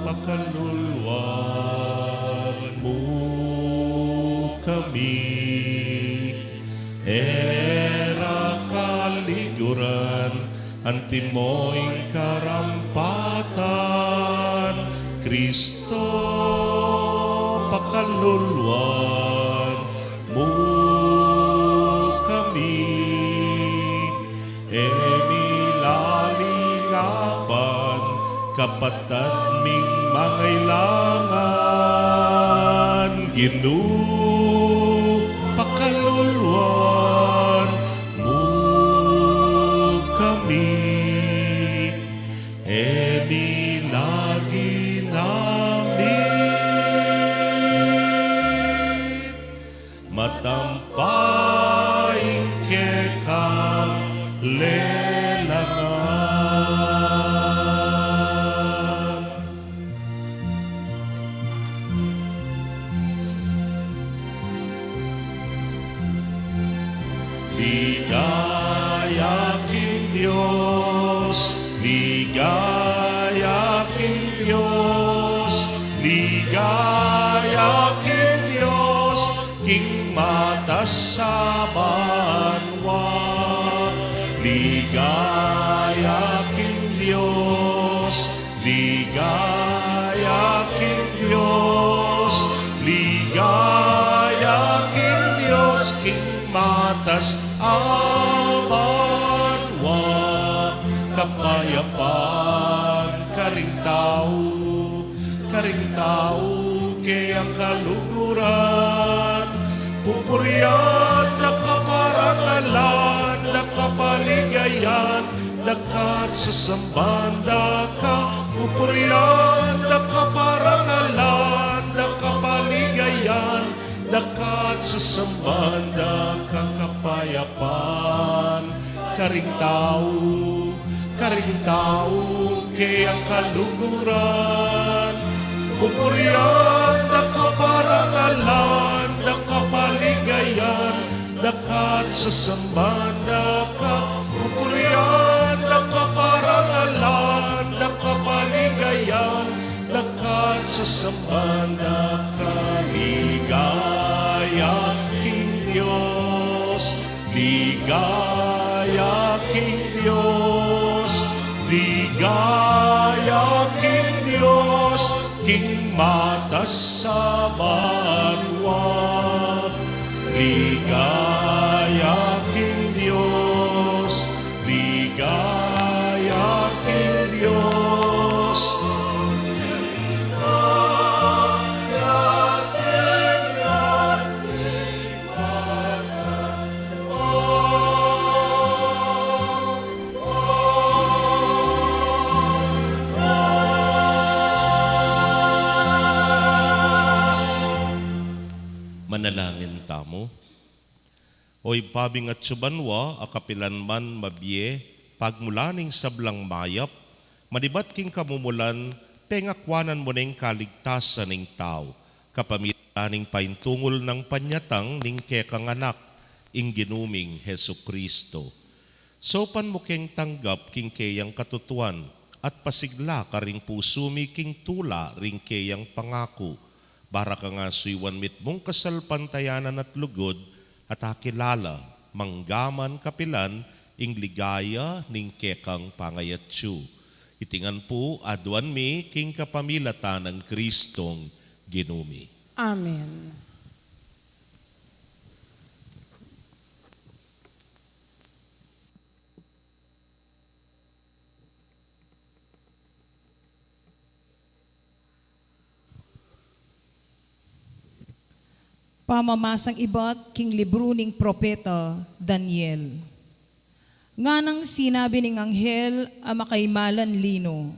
pakaluluan mu kami, e ra kaliguran, antimo ing karampatan, Kristo, pakaluluan mu kami. E mi lalingapan kapatad ming mangailangan, Ginu, pakaluluan mu kami. E mi lagi namin matampa ing kekang lelangan. Ligaya king Dios, ligaya king Dios, ligaya king Dios, king matas a banua. Ligaya king Dios, ligaya king Dios, ligaya king Dios, king matas a banua. Kapayapan karing tau, karing tau keyang kaluguran. Pupurian da ka, parangalan da ka, paligayan da ka, at sasamban da ka. Pupurian da ka, parangalan da ka, paligayan da ka, at sasamban da ka. Kapayapan karing tau, karing tau keyang kaluguran. Pupurian da ka, parangalan da ka, paligayan da ka, at sasamban da ka. Pupurian da ka, parangalan da ka, paligayan da ka, at sasamban da ka. Ligaya king Dios, ligaya king Dios, ligaya king Dios, king matas a banua. Ligaya king Dios, ligaya king Dios. Manalangin tamu. O Ibpa ming atsu banua, a kapilan man mabie, pagmulan ning sablang mayap, manibat king kamumulan, pengakuanan mu neng kaligtasan ning tau, kapamilatan ning paintungul nang panyatang ning kekang Anak, ing Ginu ming Jesucristo. Saupan mu keng tanggap king keyang katutuan, at pasigla karing pusu mi king tula ring keyang pangaku. Bara kang asuyuan mitmung kasalpantayanan at lugud, at akilala, manggaman kapilan, ing ligaya ning kekang pangayatsu. Iti ngan pu, aduan mi king kapamilatan nang Kristong Ginu mi. Amen. Pamamasang ibat king libru ning propeta Daniel. Nganang sinabi ning anghel a makaimalan lino,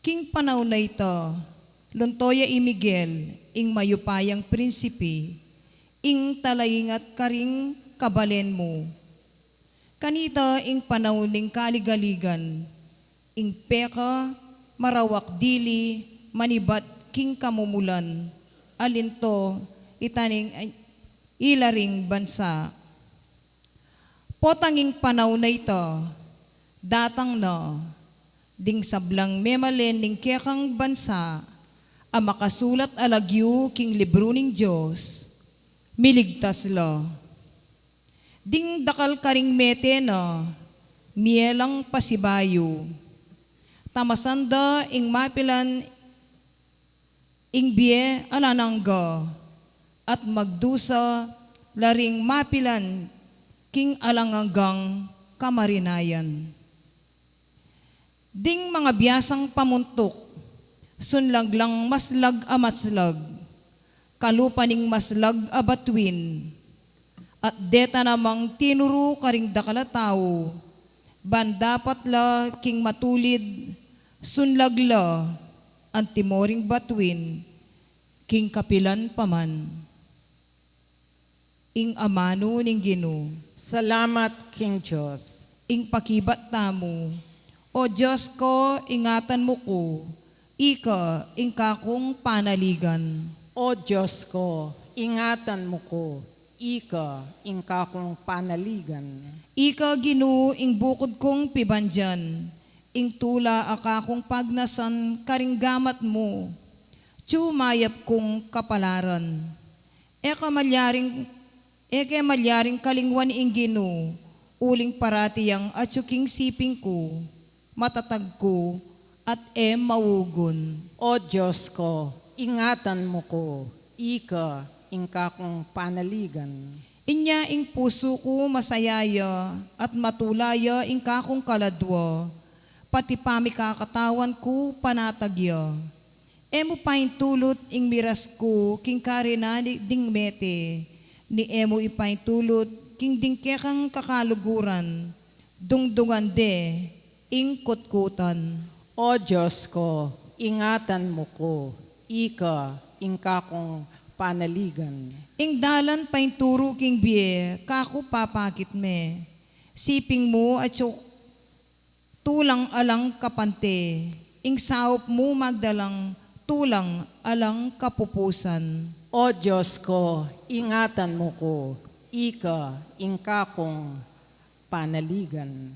king panaun a ita, lunto ya i Miguel, ing mayupayang prinsipe, ing talaingat karing kabalen mu. Kanita ing panaun ning kaligaligan, ing peka marawak dili manibat king kamumulan, alinto itaning ila ring bansa. Potang ing panaun a ita, datang na, ding sablang memalen ning kekang bansa, a makasulat a lagyu king libru ning Dios, miligtas la. Ding dakal karing mete na, mie lang pasibayu. Tamasan da ing mapilan ing bie alang angga, at magdusa la ring mapilan king alang anggang kamarinayan. Ding mangabiasang pamuntuk, sunlag lang maslag a maslag, kalupa ning maslag a batuin, at deta namang tinuru karing dakal a tau, ban dapat la king matulid, sunlag la antimo ring batuin, king kapilan pa man. Ing amanu ning Ginu. Salamat king Dios. Ing pakibat tamu. O Dios ko, ingatan mu ku, ika ing kakung panaligan. O Dios ko, ingatan mu ku, ika ing kakung panaligan. Ika Ginu ing bukud kung pibandian, ing tula a kakung pagnasan karing gamat mu, atyu mayap kung kapalaran. E ka malyaring, e ke malyaring kalingwan ing Ginu, uling parati yang atyu king siping ku, matatag ku, at e maugun. O Dios ko, ingatan mu ku, ika ing kakung panaligan. Inya ing pusu ku masaya ya, at matula ya ing kakung kaladua, pati pamikakatawan ku panatag ya. E mu paintulut ing miras ku king karinani ding mete, ni e mu ipaintulut king ding kekang kakaluguran, dungdungan de ing kutkutan. O Dios ko, ingatan mu ku, ika ing kakung panaligan. Ing dalan painturu king bie, kaku papakit me. Siping mu atyu tulang alang kapante, ing saup mu magdalang tulang alang kapupusan. O Dios ko, ingatan mu ku, ika ing kakung panaligan.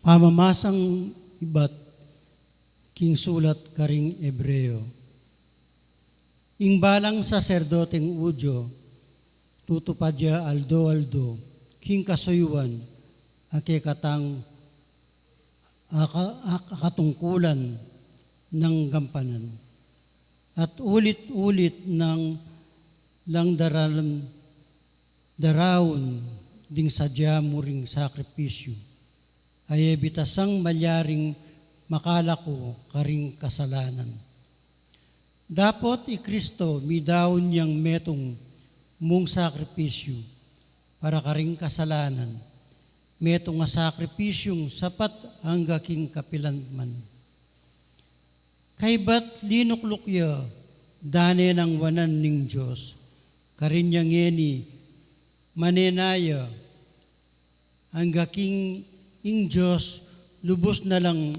Pamamasang ibat king sulat karing Hebreo. Ing balang saserdoteng Judio, tutupad ya aldo-aldo king kasuyuan a kekatang aka-, ak-, akatungkulan nang gampanan. At ulit-ulit nang lang daran-, daraun ding sadya mu ring sakripisyu, a e bitasang malyaring makalako karing kasalanan. Dapot i Kristo midaun yang metung mung sakripisyu para karing kasalanan, metung a sakripisyung sapat angga king kapilanman. Kaybat linukluk ya, dane nang wanan ning Dios, karin yang ngeni manenaya, angga king ing Dios lubus na lang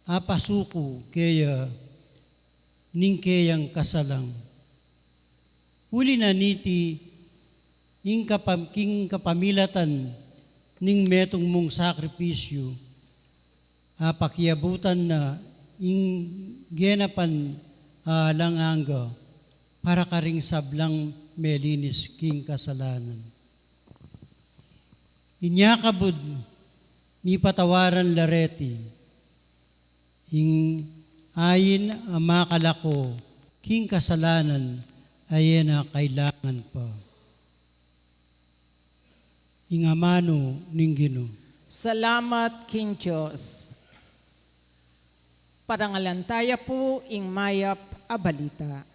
apasuku keya ning keyang kasalang. Uli na niti, ing kapam-, king kapamilatan ning metung mung sakripisyu, apakiabutan na ing genapan alang angga para karing sablang melinis king kasalanan. Inya kabud, mipatawaran la reti, ing ain a makalako king kasalanan a e na kailangan pa. Ing amanu ning Ginu. Salamat king Dios. Parangalan taya pu ing mayap a balita.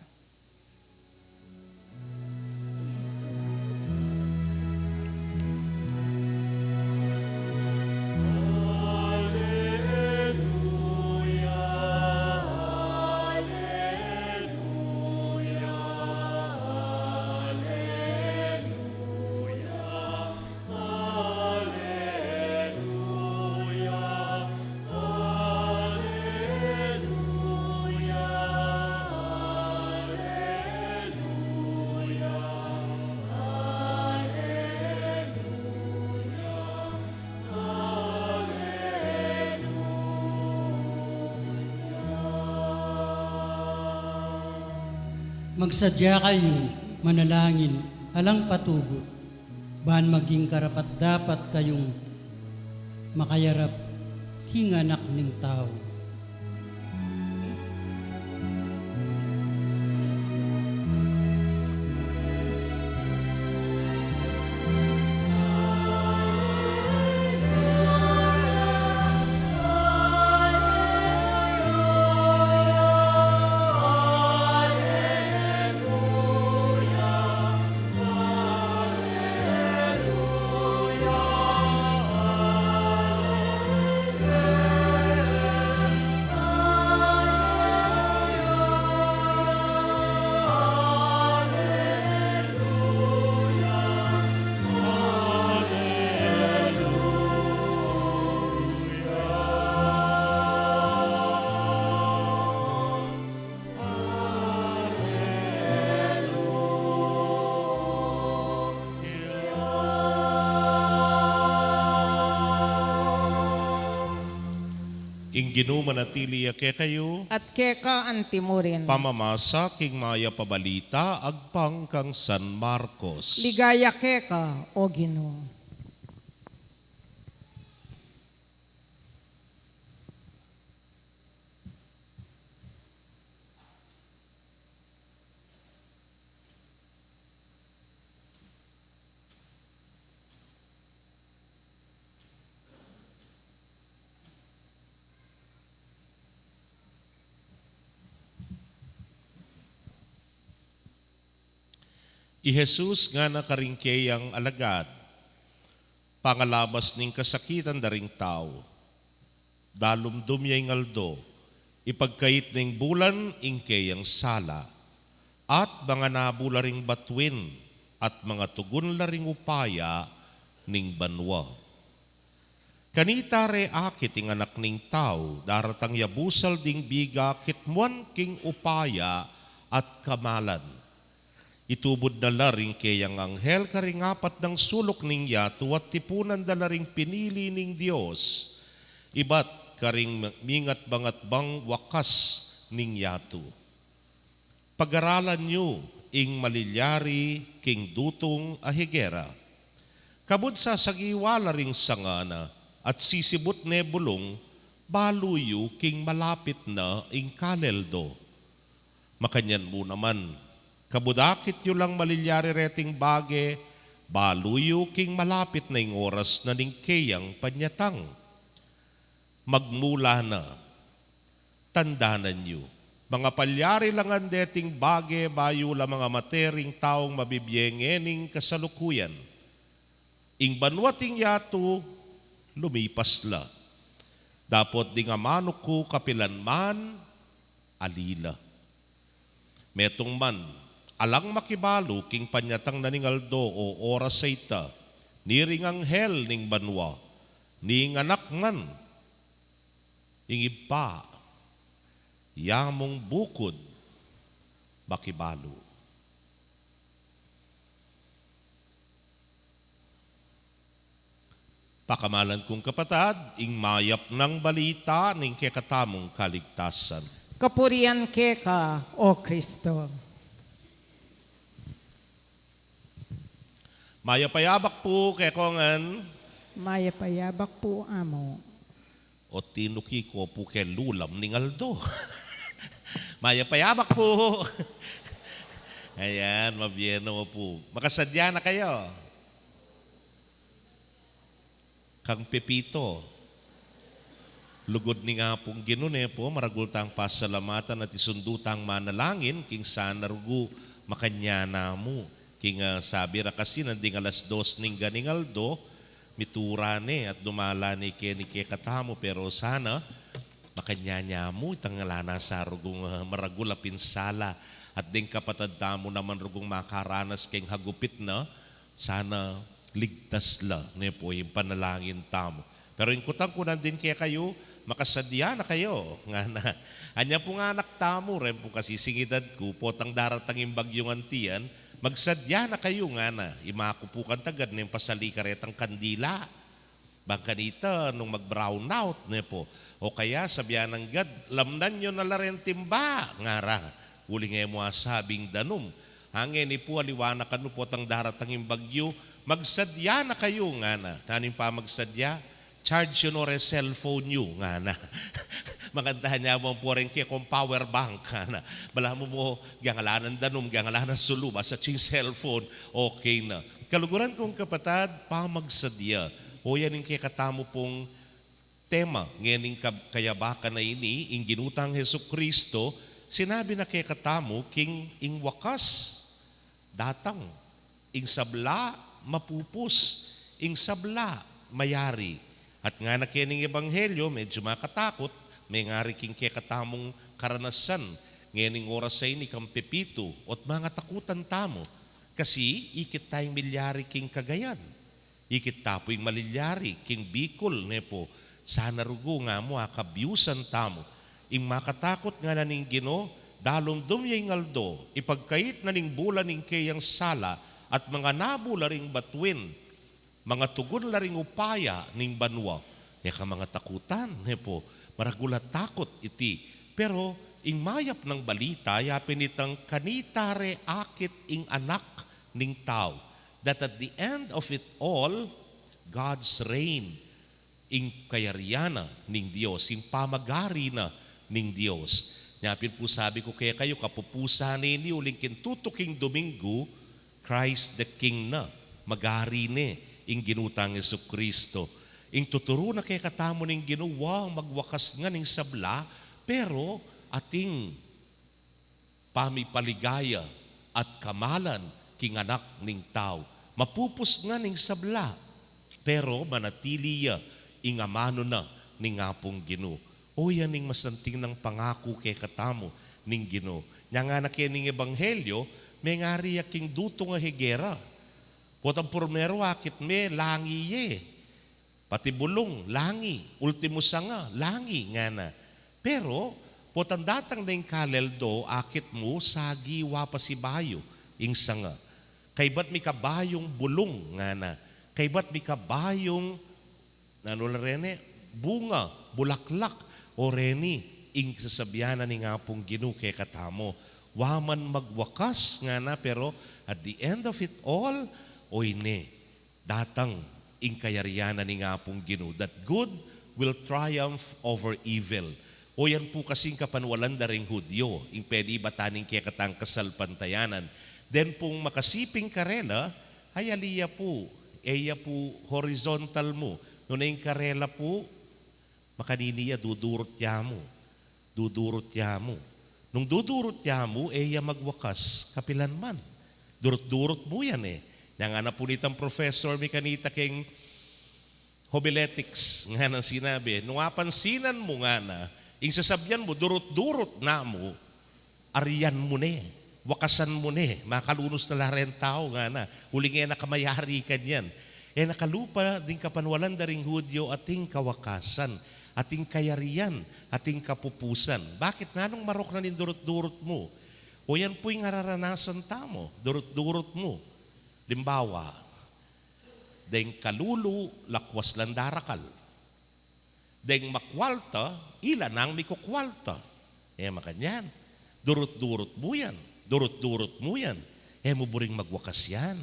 Magsadya kayu manalangin alang patugut, ban maging karapat-dapat kayung makayarap king Anak ning Tau. Ing Ginu manatili ya kekayu. At keka antimurin. Pamamasa king mayap a balita agpang kang San Marcos. Ligaya keka, O Ginu. I Jesus ngana karing keyang alagad, pangalabas ning kasakitan da ring tau, dalumdum ya ing aldo, ipagkait ning bulan ing keyang sala, at manganabu la ring batuin, at mangatugun la ring upaya ning banua. Kanita re akit ing Anak ning Tau, daratang ya busal ding biga kitmuan king upaya at kamalan. Itubud na la ring keyang anghel karing apat nang suluk ning yatu at tipunan da la ring pinili ning Dios, ibat karing mingatbangatbang wakas ning yatu. Pagaralan yu ing malilyari king dutung a higera. Kabud sasagiwa la ring sanga na at sisibut ne bulung, balu yu king malapit na ing kaleldo. Makanyan mu naman, kabud akit yu lang malilyari reting bage, balu yu king malapit na ing oras na ning keyang panyatang. Magmula na, tandanan yu, mangapalyari la ngan deting bage bayu la mangamate ring taung mabibie ngening kasalukuyan. Ing banua at ing yatu lumipas la, dapot ding amanu ku kapilan man ali la. Metung man, alang makibalu king panyatang na ning aldo o oras a ita, ni ring anghel ning banua, ni ing anak man, ing Ibpa, ya mung bukud makibalu. Pakamalan kung kapatad, ing mayap nang balita ning kekatamung kaligtasan. Kapurian keka, O Kristo. Mayap a yabak pu kekongan. Mayap a yabak pu, Amu. O tinuki ko pu ke lulam ning aldo. Mayap a yabak pu. Ayan, mabie no pu. Makasadya na kayu. Kang Pepito. Lugud ning Apung Ginu ne pu, maragul tang pasalamatan at isundu tang manalangin, king sana rugu makanyan na mu. King, ah, sabi ra kasi nanding alas dos ning ganing aldo, mitura ne at dumala ne keni kekatamu, pero sana makanyan na mu itang ala na sa rugung, ah, maragul a pinsala, at deng kapatad tamu naman rugung makaranas keng hagupit na, sana ligtas la, ne pu, ing panalangin tamu. Pero ing kutang ku nandin kekayu, makasadya na kayu, ngana. Anya pung anak tamu, reng pu kasi singidad ku, potang daratang ing bagyu ngan tiyan, magsadya na kayu, ngana. Imaku pu kang tagad neng pasali karetang kandila. Bang kanita nung mag-brownout, ne pu. O kaya sabian nang gad, lamnan yu na la reng timba, ngara. Uling e mu asabing danum. Ngeni pu, aliwa na kanu potang daratang ing bagyu, magsadya na kayu, ngana. Nanu ing pamagsadya? Charge yu no reng cellphone yu, ngana. Makantahan ya mu pu reng kekong power bank, ngana. Balamu mu, giyang ala nang danum, giyang ala nang sulu, basta atyu ing cellphone, okay na. Kaluguran kung kapatad, pamagsadya. O yan ing kekatamu pung tema ngening kab-, kayabakan a ini, ing Ginu tang Jesucristo, sinabi na kekatamu king ing wakas datang, ing sabla mapupus, ing sabla mayari. At ngana kening ebanghelyo, medyu makatakut, mengari king kekatamung karanasan ngening oras a ini kang Pepito, ot mangatakutan tamu, kasi ikit tayang milyari king Cagayan. Ikit ta pu ing malilyari king Bicol, ne pu. Sana rugu nga mu akabyusan tamu. Ing makatakut, ngana ning Ginu, dalumdum ya ing aldo, ipagkait na ning bula ning keyang sala, at manganabu la ring batuin, mangatugun la ring upaya ning banua. E ka mangatakutan, ne pu, maragul a takut iti. Pero ing mayap nang balita, ya pin itang kanita re akit ing Anak ning Tau, that at the end of it all, God's reign, ing kayarian na ning Dios, ing pamagari na ning Dios. Nya pin pu sabi ku kekayu, kapupusan na ini uling king tutuking Domingo, Christ the King na, magari ne ing Ginu tang Jesucristo. Ing tuturu na kekatamu ning Ginu, wa, magwakas ngan ing sabla, pero ating pamipaligaya at kamalan king Anak ning Tau. Mapupus ngan ing sabla, pero manatili ya ing amanu na ning Apung Ginu. O, yan ing masanting nang pangaku kekatamu ning Ginu. Nya ngana kening ebanghelyo, mengari ya king dutung a higera. Potang purmeru akit me, langi ye. Pati bulung, langi. Ultimu sanga, langi, ngana. Pero potang datang na ing kalealdo, akit mu, sagi, wa pasibayu ing sanga. Kaybat mika bayung bulung, ngana. Kaybat mika bayung, nanu la reni, bunga, bulaklak. O reni ing sasabian na ning Apung Ginu kekatamu. Wa man magwakas, ngana, pero at the end of it all, oyni, datang ing kayarian na ning Apung Ginu, that good will triumph over evil. O yan pu kasing kapanwalan da ring Hudyo, ing pwede ibatan ning kekatang kasalpantayanan. Den pung makasiping karela, ay ali ya pu, e ya pu horizontal mu. Nune ing karela pu, Kanini ya dudurut ya mu? Dudurut ya mu. Nung dudurut ya mu, e ya magwakas kapilan man. Durut-durut mu yan e. Nya ngana pu nitang professor mi kanita keng homiletics, ngana, sinabi, nung apansinan mu ngana, ing sasabian mu, durut-durut na mu, arian mu ne, wakasan mu ne, makalunus na la reng tau, ngana, uling e na ka mayari kanyan. E na kalupa ding kapanwalan da ring Hudyo ating kawakasan, ating kayarian, ating kapupusan. Bakit? Nanung marok na ning durut-durut mu? O yan pu ing araranasan tamu, durut-durut mu. Limbawa, deng kalulu, lakwas lang darakal. Deng makwalta, ila nang mikukwalta. E makanyan, durut-durut mu yan, durut-durut mu yan. E mu buring magwakas yan.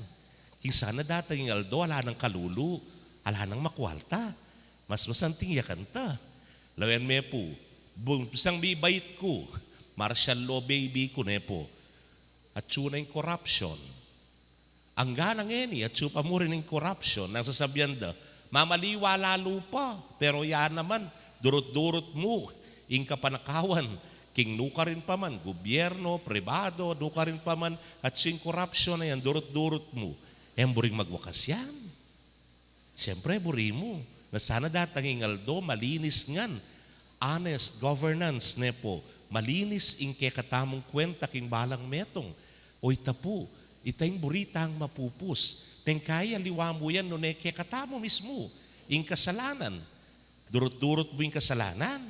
King sana datang ing aldo, ala nang kalulu, ala nang makwalta. Mas masanting ya kanta. Lawen me pu, bung pisang bibait ku, martial law baby ku ne pu. Atsu na ing corruption. Angga na ngeni, atsu pa mu rin ing corruption. Nang sasabian da, mamaliwa lalu pa, pero ya naman, durut-durut mu ing kapanakawan king nukarin pa man, gubyerno, pribado, nukarin pa man, atsu ing corruption na yan, durut-durut mu. E mu buring magwakas yan. Siyempre, buri mu, na sana datang ing aldo, malinis ngan, honest governance, ne pu, malinis ing kekatamung kwenta king balang metung. O ita pu, ita ing buri tang mapupus. Neng kaya liwa mu yan, nune kekatamu mismu ing kasalanan. Durut-durut mu ing kasalanan.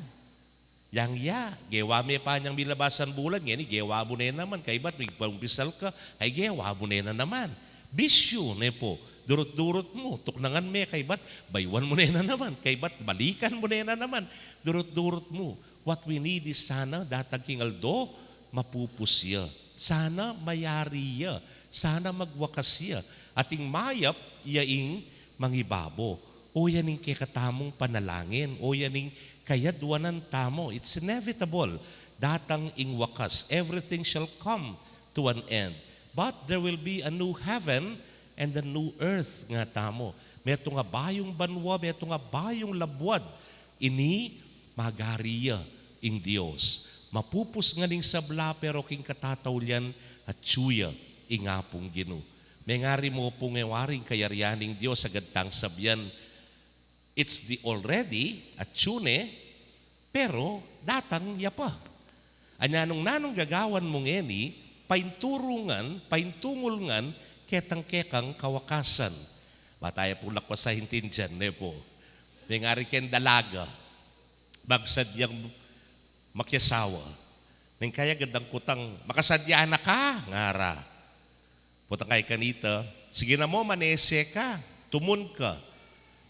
Yang ya, gewa me pa nyang milabasan bulan, ngeni gewa mu ne naman, kaybat migpaumpisal ka, ay gewa mu ne na naman. Bisyu, ne pu, durut-durut mu, tuknangan me, kaybat baywan mu ne na naman, kaybat balikan mu ne na naman, durut-durut mu. What we need is sana datang king aldo, mapupus ya. Sana mayari ya. Sana magwakas ya. Ating mayap ya ing mangibabo. O yan ing kekatamung panalangin. O yan ing kayadwanan tamu. It's inevitable. Datang ing wakas. Everything shall come to an end. But there will be a new heaven and a new earth, nga tamu. Metung a bayung banua, metung a bayung labuad. Ini magari ya ing Dios. Mapupus ngan ing sabla, pero king katataulian atsu ya ing Apung Ginu. Mengari mu pung e waring kayarian ning Dios, agad tang sabian, it's the already, atsu ne, pero datang ya pa. Anya nung nanung gagawan mu ngeni, painturungan, paintungul ngan, ketang kekang kawakasan. Bata ya pung lakwas a intindian, ne pu. Mengari keng dalaga, magsadyang makiasawa. Neng kaya agad dang kutang, makasadya na ka, ngara. Potang kaya kanita, sige na mu, manese ka, tumun ka.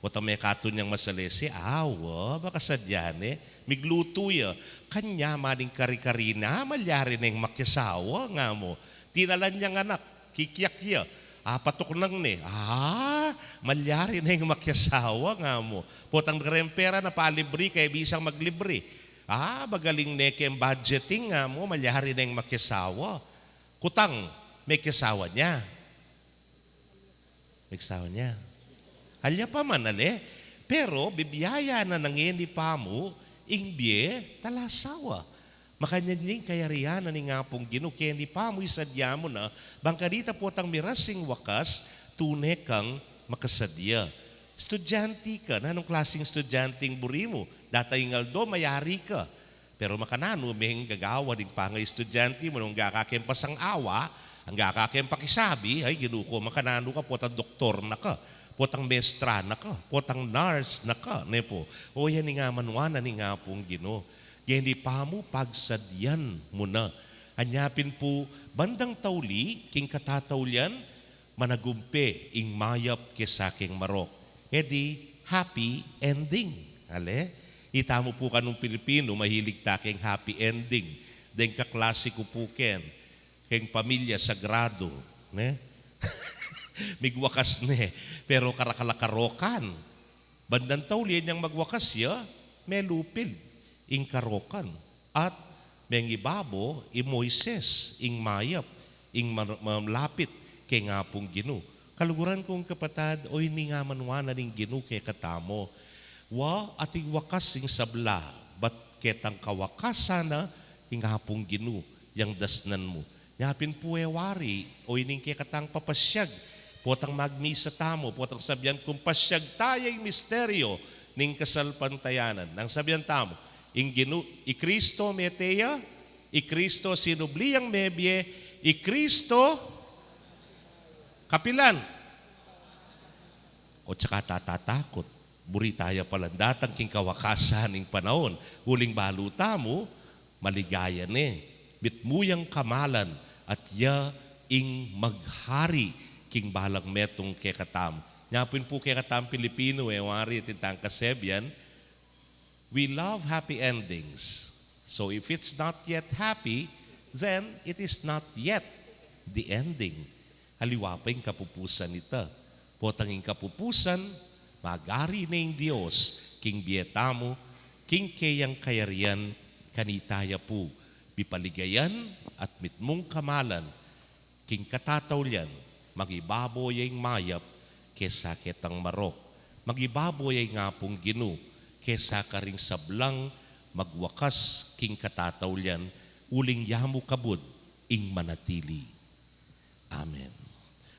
Potang mekatun yang masalese, awa, makasadya ne, miglutu ya. Kanyaman ing kari-kari na, malyari neng makiasawa, nga mu. Tinalan yang anak, kikiak ya. Apatuknang ne, ah, malyari neng makiasawa, nga mu. Potang kareng pera na palibri, kaya bisang maglibri. Ah, magaling ne keng budgeting, nga mu, malyari neng makiasawa. Kutang, mekiasawa ne. Mekiasawa ne. Alya pa man, ale. Pero, bibiyaya na ngeni pamu ing bie talasawa. Makanyan ing kayarian na ning Apung Ginu, keni pamu, isadya mu na, bang kanita potang miras ing wakas, tune kang makasadya. Estudyante ka, nanung klaseng estudyante ing buri mu? Datang ing aldo, mayari ka. Pero makananu meng gagawan ing pangaestudyante mu, nung angga ka keng pasang-awa, angga ka keng pakisabi, ay, Ginu ku, makananu ka, potang doktor na ka, potang mestra na ka, potang nurse na ka, ne pu. O yan ing amanuan na ning Apung Ginu. Geni pamu, pagsadyan mu na. Anya pin pu, bandang tauli, king katataulian, managumpe ing mayap kesa keng marok. E di, happy ending. Ale? Ita mu pu kanung Pilipinu, mahilig ta keng happy ending. Deng kaklase ku pu ken, keng Pamilya Sagrado, ne? Migwakas ne, pero karakal a karokan. Bandang tauli, inyang magwakas ya, melupil ing karokan. At mengibabo i Moises, ing mayap, ing mar-, malapit keng Apung Ginu. Kaluguran kung kapatad, o ini ing amanuan na ning Ginu kekatamu. Wa ating wakas ing sabla, bat ketang kawakasan na ing Apung Ginu, yang dasnan mu. Nya pin pu e wari, o ining kekatang papasyag, potang magmisa tamu, potang sabian kung pasyag taya ing misteryo ning kasalpantayanan. Nang sabian tamu, ing Ginu, i Kristo mete ya, i Kristo sinubli yang mebie, i Kristo kapilan. O tsaka tatatakut. Buri taya palan datang king kawakasan ning panaun, uling balu tamu, maligaya ne. Mitmu yang kamalan, at ya ing maghari king balang metung kekatamu. Nya pin pu kekatamung Pilipinu, e wari atin tang kasebian, we love happy endings. So if it's not yet happy, then it is not yet the ending. Aliwa pa ing kapupusan nita. Potang ing kapupusan, magari ne ing Dios king bie tamu, king keyang kayarian, kanita ya pu mipaligayan at mitmung kamalan king katataulian, magibabo ya ing mayap kesa ketang marok, magibabo ya ing Apung Ginu kesa karing sablang magwakas king katataulian, uling ya mu kabud ing manatili. Amen.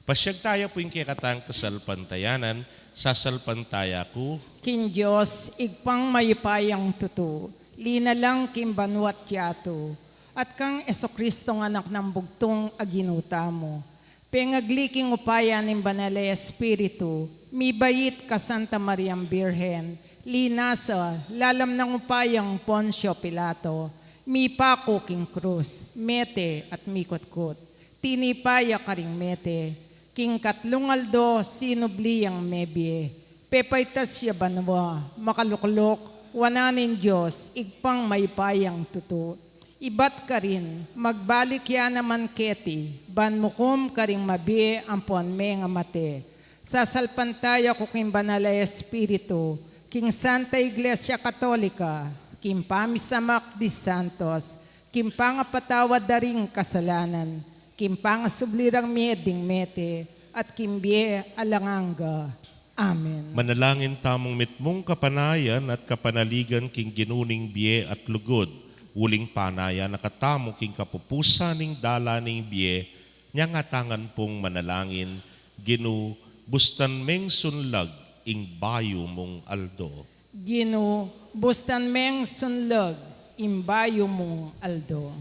Pasyag taya pu ing kekatang kasalpantayanan, sasalpantaya ku king Dios, Ibpang mayupayang tutu, linalang king banua't yatu, at kang Jesucristo, Anak nang bugtung a Ginu tamu. Pengagli king upaya ning Banal a Espiritu, mibait ka Santa Mariang Birhen, linasa lalam nang upayang Poncio Pilato, mipaku king krus, mete at mikutkut. Tinipa ya karing mete, king katlung aldo sinubli yang mebie, pepaitas ya banua, makaluklok wanan ning Dios, Ibpang mayupayang tutu. Ibat karin, magbalik ya naman keti, ban mukum karing mabie ampon mengamate. Sasalpantaya ku king Banal a Espiritu, king Santa Iglesia Katolika, king pamisamak di santos, king pangapatawad da ring kasalanan, king pangasubli rang mie ding mete, at king bie alang angga. Amen. Manalangin tamung mitmung kapanayan at kapanaligan king Ginu ning bie at lugud, uling panayan na katamu king kapupusan ning dalan ning bie, nya ngatangan pung manalangin, Ginu, bustan meng sunlag ing bayu mung aldo. Ginu, bustan meng sunlag ing bayu mung aldo.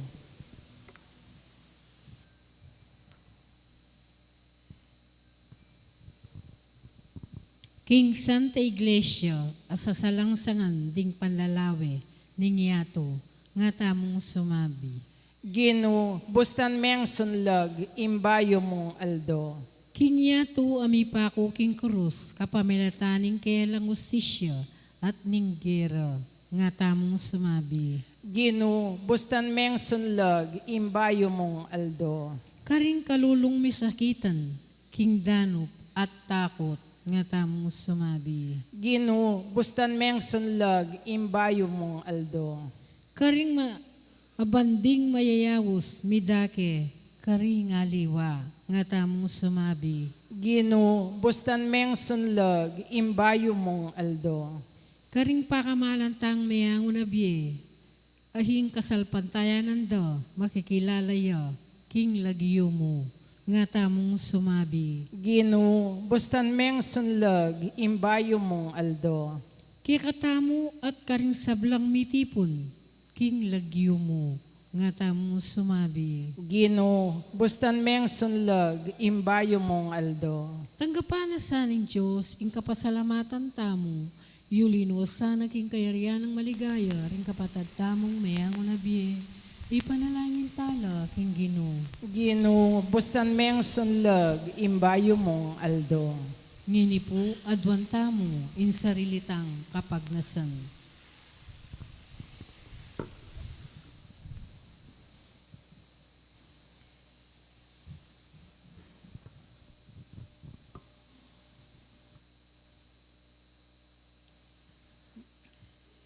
King Santa Iglesia a sasalangsangan ding panlalawe ning yatu, ngatamung sumabi. Ginu, bustan meng sunlag ing bayu mung aldo. King yatu a mipaku king krus kapamilatan ning kelang ustisya at ning gera, ngatamung sumabi. Ginu, bustan meng sunlag ing bayu mung aldo. Karing kalulung misakitan king danup at takut, ngatamung sumabi. Ginu, bustan meng sunlag ing bayu mung aldo. Karing ma-, abanding mayayaus midake karing aliwa, ngatamung sumabi. Ginu, bustan meng sunlag ing bayu mung aldo. Karing pakamalan tang meangu na bie, a ing kasalpantayanan da makikilala ya king lagyu mu, ngatamung sumabi. Ginu, bustan meng sunlag ing bayu mung aldo. Kekatamu at karing sablang mitipun king lagyu mu, ngatamung sumabi. Ginu, bustan meng sunlag ing bayu mung aldo. Tanggapan na sa ning Dios ing kapasalamatan tamu, yuli no sana king kayarian nang maligaya ring kapatad tamung meangu na bie. Ipanalangin tala king Ginu. Ginu, bustan meng sunlag ing bayu mung aldo. Ngeni pu, aduan tamu ing sarili tang kapagnasan.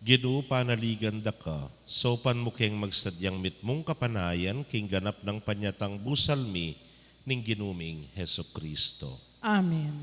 Ginu, panaligan da ka, saupan mu keng magsadyang mitmung kapanayan king ganap nang panyatang busal mi ning Ginu ming Jesucristo. Amen.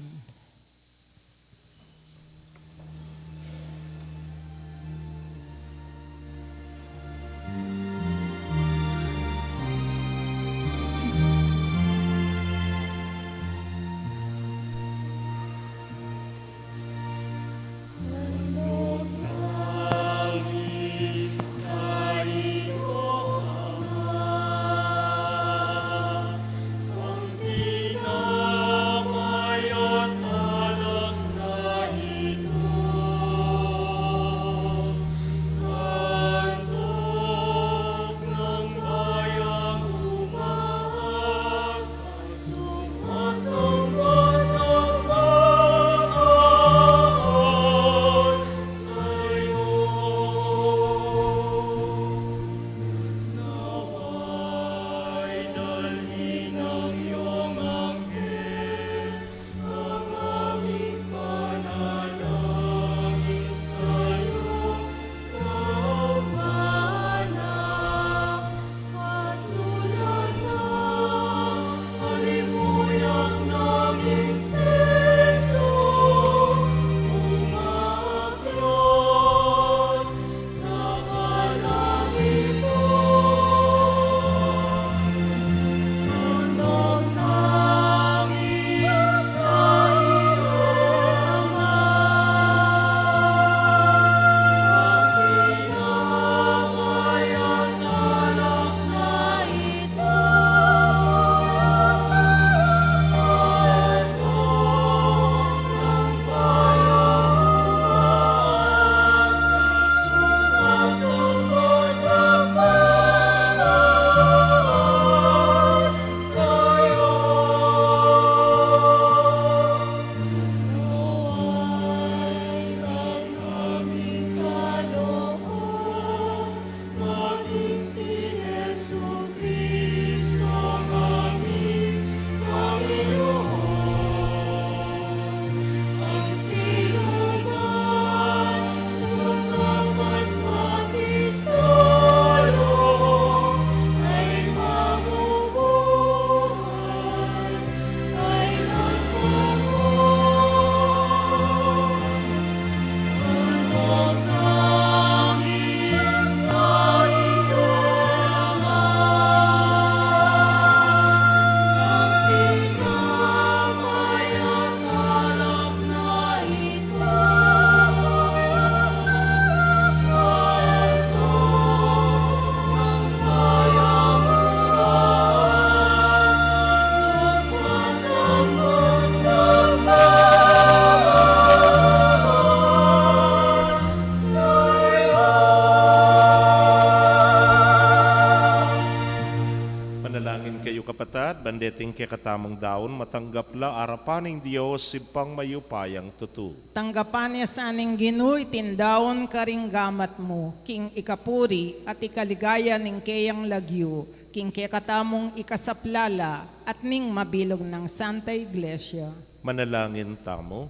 Kapatad, ban deting kekatamung daun, matanggap la arapan ning Dios, Ibpang mayupayang tutu. Tanggapan na sa ning Ginu iting daun karing gamat mu, king ikapuri at ikaligaya ning keyang lagyu, king kekatamung ikasaplala at ning mabilug nang Santa Iglesia. Manalangin tamu.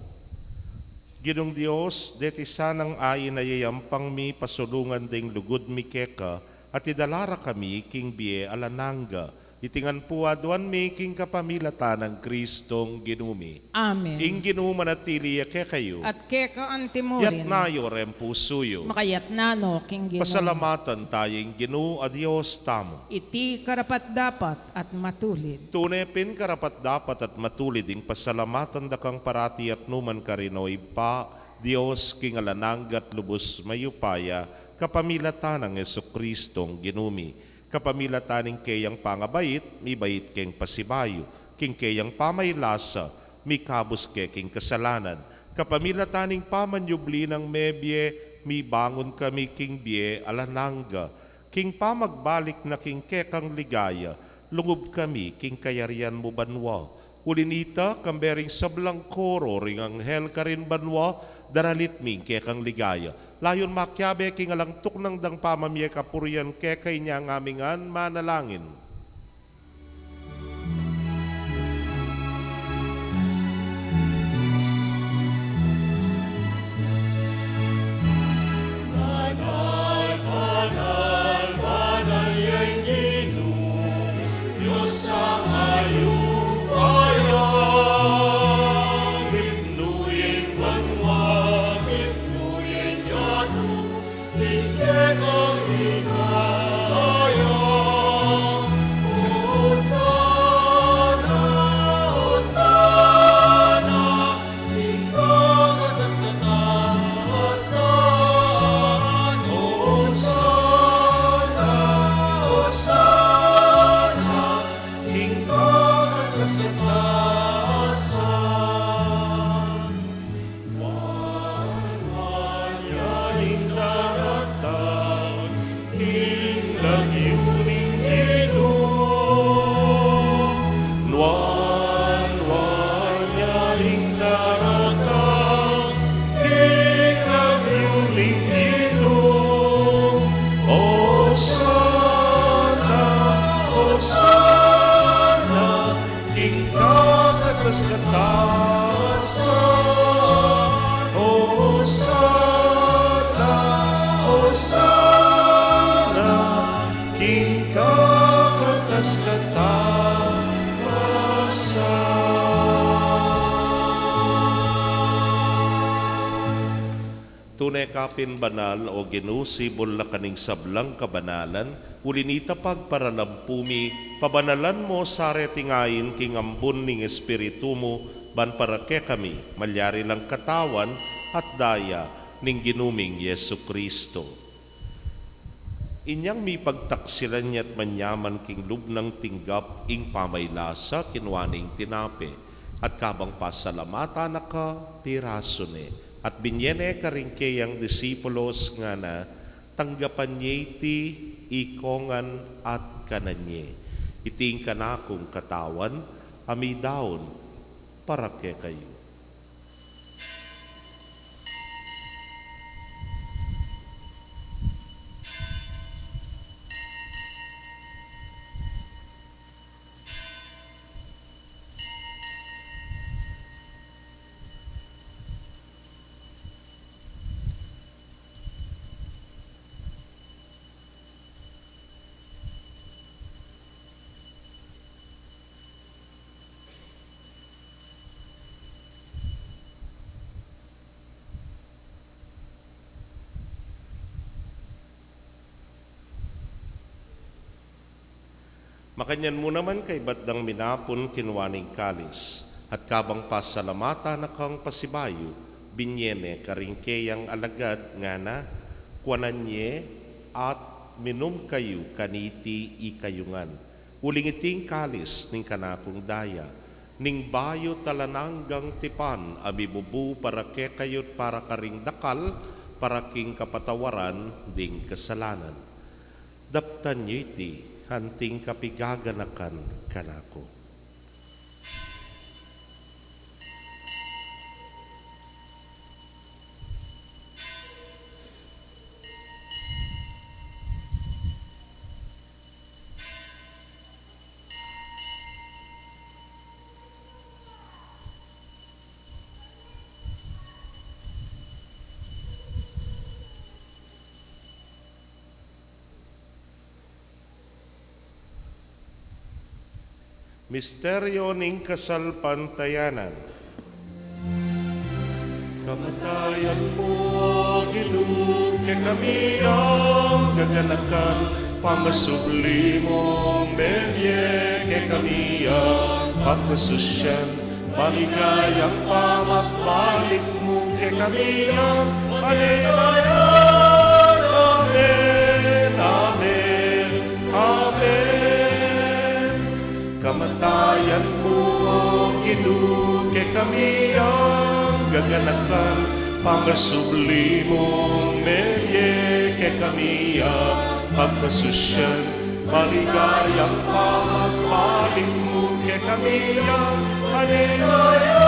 Ginung Dios, deti sanang ain a yayampang mi pasulungan ding lugud mi keka, at idala ra kami king bie alang angga. Iti ngan pu aduan mi king kapamilatan nang Kristong Ginu mi. Amen. Ing Ginu manatili ya kekayu. At keka antimurin. Yatna yu reng pusu yu. Makayatna no king Ginu. Pasalamatan taya ing Ginu a Dios tamu. Iti karapat-dapat at matulid. Tune pin karapat-dapat at matulid ing pasalamatan da kang parati at nu man karin, o Ibpa, Dios king alang angga at lubus mayupaya, kapamilatan nang Jesucristong Ginu mi. Kapamilatan ning keyang pangabait, mibait keng pasibayu, king keyang pamaylasa, mikabus ke king kasalanan. Kapamilatan ning pamanyubli nang mebie, mibangun kami king bie alang angga. King pamagbalik na king kekang ligaya, lungub kami king kayarian mu banua. Uli nita, kambe ring sablang koro ring anghel karin banua, daralit mi ing kekang ligaya. Layun makiabe king alang tuknang dang pamamie kapurian keka. Inya ngan mi ngan manalangin. Banal, banal, banal ya ing Ginu, Dios a mayupaya. Mitmu ya ing banua, mitmu ya ing yatu, ing kekang ligaya. Hosana, Hosana, king kakataasan. Hosana, Hosana, king kakataasan. Nuan, nuan ya ing daratang king lagyu ning Ginu. Nuan, nuan ya ing daratang king lagyu ning Ginu. Hosana, Hosana, king kakataasan. Hosana, Hosana, king kakataasan. Tune ka pin banal, o Ginu, sibul la ka ning sablang kabanalan, uli nita pagparalampu mi, pabanalan mo sa reting ain king ambun ning Espiritu mu, ban para kekami, malyari lang katawan at daya ning Ginu ming Jesucristo. Inyang mipagtaksilan ya at manyaman king lub nang tinggap ing pamaylasa, kinua ne ing tinape, at kabang pasalamatan na ka, pirasu ne, at binye ne karing keyang disipulos, ngana, tanggapan ye iti ikongan at kanan ye. Iti ing kanakung katawan a midaun para kekayu. Makanyan mu naman kaybat dang minapun, kinua ne ing kalis, at kabang pasalamatan na kang pasibayu, binye ne karing keyang alagad, ngana, kuanan ye at minum kayu kaniti ikayu ngan. Uling iti ing kalis ning kanakung daya, ning bayu at alang anggang tipan a mibubu para kekayu at para karing dakal, para king kapatawaran ding kasalanan. Daptan yu iti anting kapigaganakan kanaku. Misteryo ning kasalpantayanan. Kamatayan mu, O Ginu, kekami yang gaganakan, pangasubli mung mebie kekami yang pagkasusyan, maligayang pamagbalik mu kekami yang maligaya. Amen, amen, amen. Kamatayan mu, O Ginu, kekami yang gaganakan, pangasubli mung mebie kekami yang pagkasusyan, maligayang pamagbalik mu kekami yang maligaya.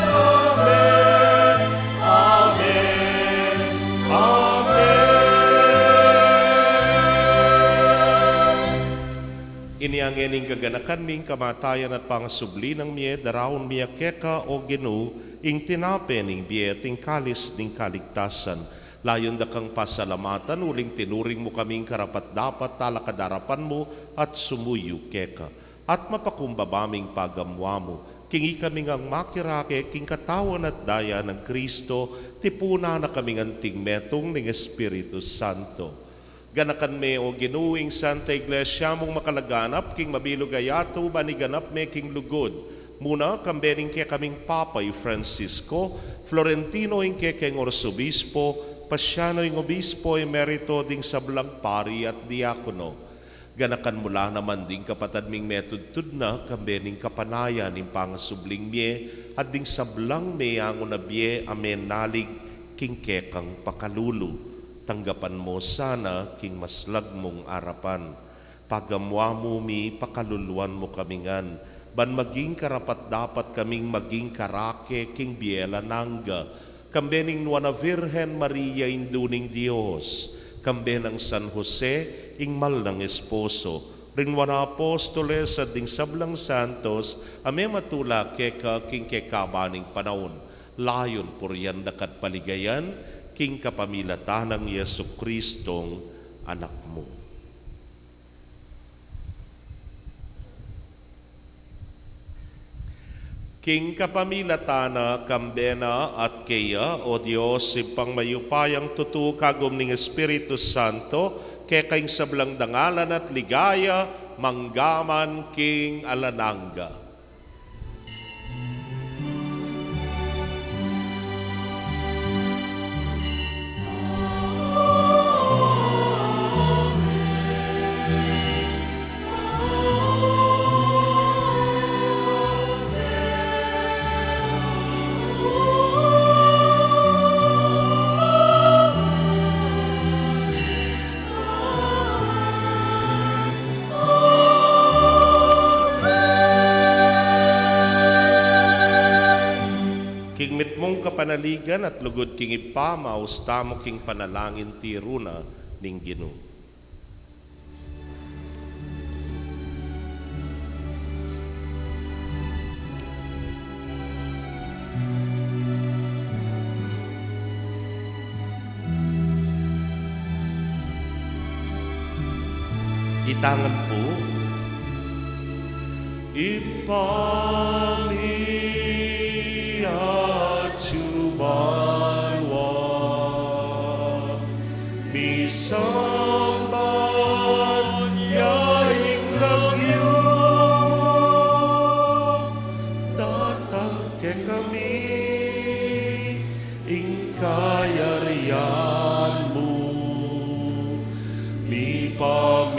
Amen, amen, amen. Inya ngening gaganakan mi ing kamatayan at pangasubli nang mie, daraun mi keka, O Ginu, ing tinape ning bie at ing kalis ning kaligtasan. Layun da kang pasalamatan uling tinuring mu kaming karapat-dapat talakad king arapan mu at sumuyu keka. At mapakumbaba ming pagamuan mu king ikami ngang makirake king katawan at daya nang Kristo, tipunan na kaming anting metung ning Espiritu Santo. Ganakan me, O Ginu, ing Santa Iglesia mung makalaganap king mabilug a yatu, ban iganap me king lugud mu na, kambe ning kekaming Papa i Francisco, Florentino ing kekeng Arsobispo, Pasiano ing Obispo Emerito, ding sablang pari at diakono. Ganakan mu la naman ding kapatad ming metudtud na, kambe ning kapanayan ning pangasubling mie, at ding sablang meangu na bie a menalig king kekang pakalulu. Tanggapan mu sana king maslag mung arapan. Pagamuan mu mi, pakaluluan mu kami ngan, ban maging karapat-dapat kaming maging karake king bie alang angga, kambe ning Nuan a Virgen Maria, Indu ning Dios, kambe nang San Jose, ing mal nang esposo, ring Nuan a Apostoles, at ding sablang santos a mematula keka king kekaban ning panaun. Layun purian da ka at paligayan, king kapamilatan nang Jesucristong Anak mu. King kapamilatan na, kambe na, at keya, O Dios, Ibpang mayupayang tutu, kagum ning Espiritu Santo, keka ing sablang dangalan at ligaya, mangga man king alang angga. King mitmung kapanaligan at lugud king Ibpa, maus tamu king panalangin tiru na ning Ginu. Itangan pu. Ibpa mi atsu banua, misamban ya ing lagyu mu, datang kekami ing kayarian mu, mipamintuan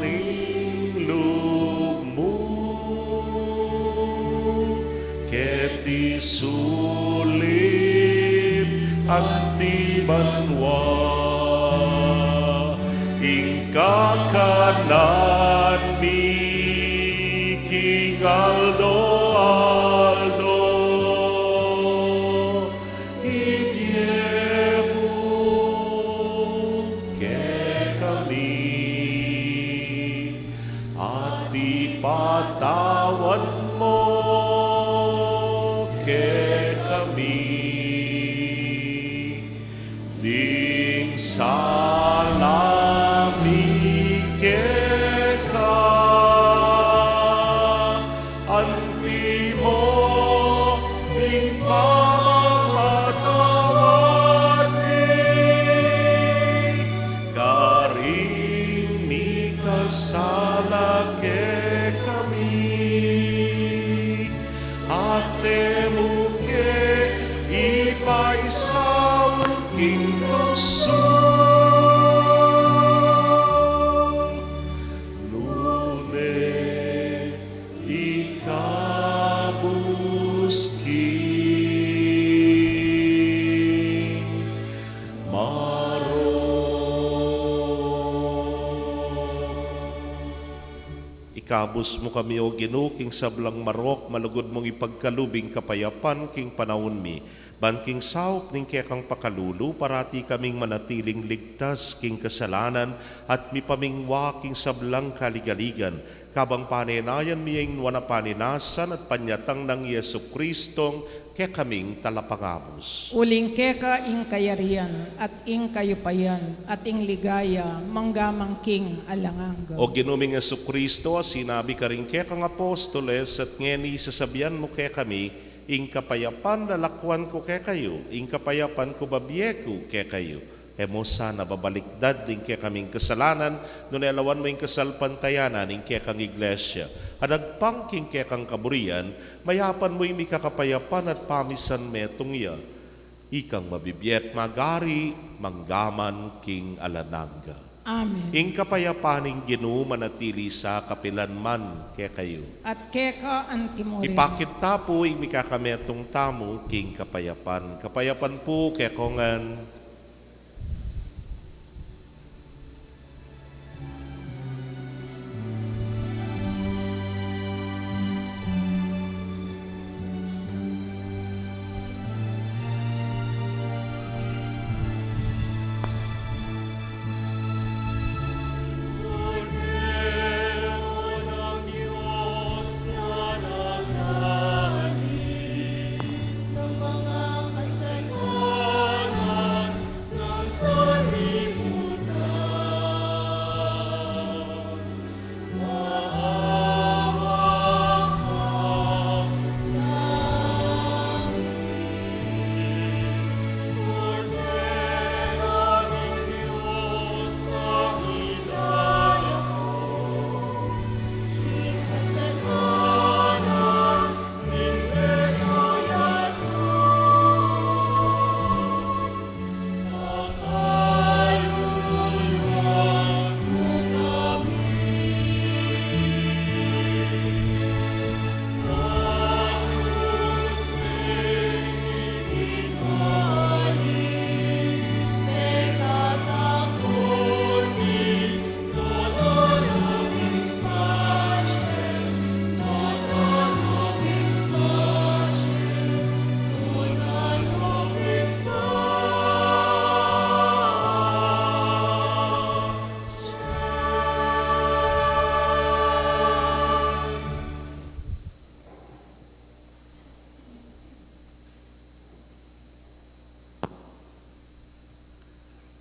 ing lub mu keti sulip anti banua. Ing Kakanan mi king aldo-aldo, ibie mu kekami, at ipatawad mu kekami ding sala mi keka, anti mu ding pamamatawad mi karing mikasala kekami. At e mu ke ipaisaul king tuksu, nune ikabus king marok. Ikabus mu kami, O Ginu, king sablang marok, malugud mung ipagkalub ing kapayapan king panaun mi, ban king saup ning kekang pakalulu, parati kaming manatiling ligtas king kasalanan, at mipamingwa king sablang kaligaligan, kabang panenayan mi ing nuan a panenasan at panyatang nang Jesucristong kekaming Talapangabus. Uling keka ing kayarian, at ing kayupayan, at ing ligaya, mangga man king alang angga. O Ginu ming Jesucristo, a sinabi karing kekang apostoles, at ngeni sasabian mu kekami, ing kapayapan lalakwan ku kekayu, ing kapayapan ku babie ku kekayu. E mu sana babalikdan ding kekaming kasalanan, nune lawan mu ing kasalpantayanan ning kekang Iglesia, a dagpang king kekang kaburian, mayapan mu ing mikakapayapan at pamisan metung ya. Ikang mabibie at magari, mangga man king alang angga. Amen. Ing kapayapan ning Ginu manatili sa kapilan man kekayu. At keka anti mu rin. Ipakit ta pu ing mikakametung tamu king kapayapan. Kapayapan pu kekongan.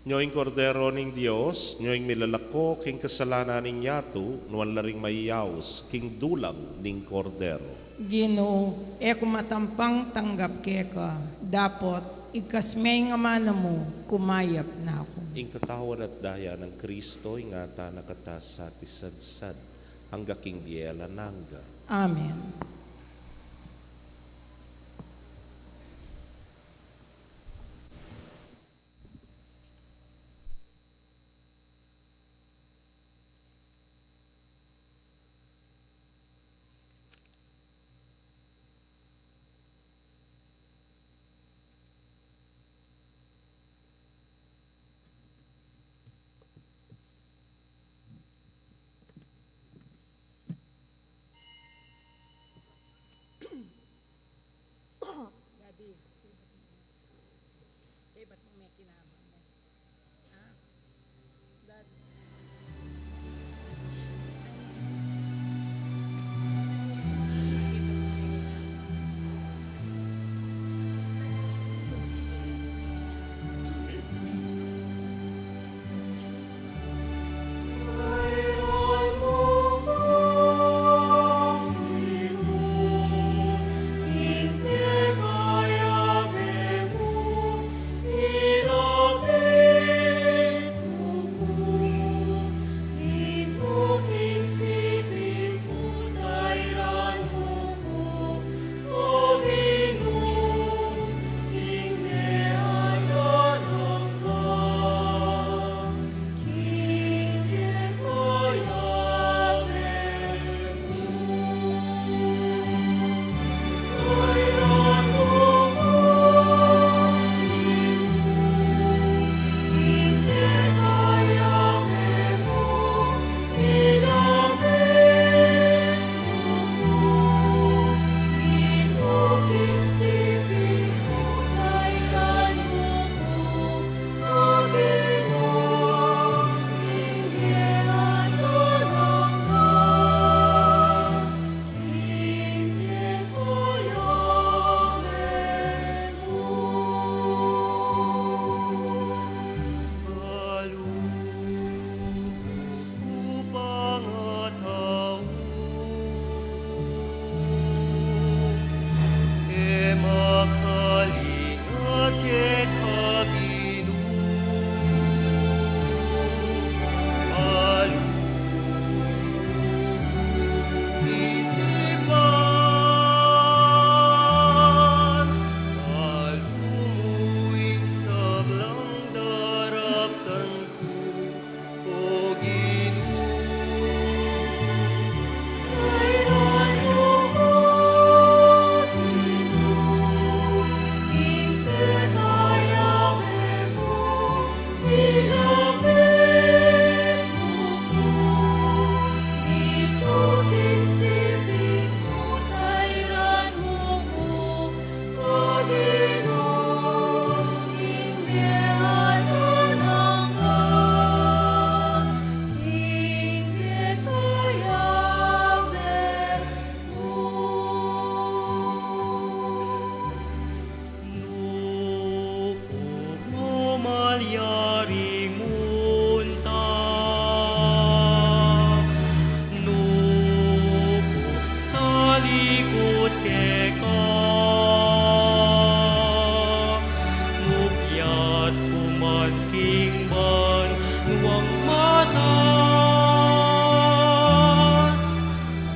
Nyo ing Kordero ning Dios, nyo ing milalako king kasalanan ning yatu, nuan la ring maiyaus king dulang ning Kordero. Ginu, e ku matampang tanggap keka, dapot igkas me ing amanu mu, kumayap na ku. Ing katawan at daya nang Kristo, ingatan na kata sa tisadsad, angga king bie alang angga. Amen. Nuku mu malyaring munta, nuku salikut keka, mukyat ku man king banuang matas,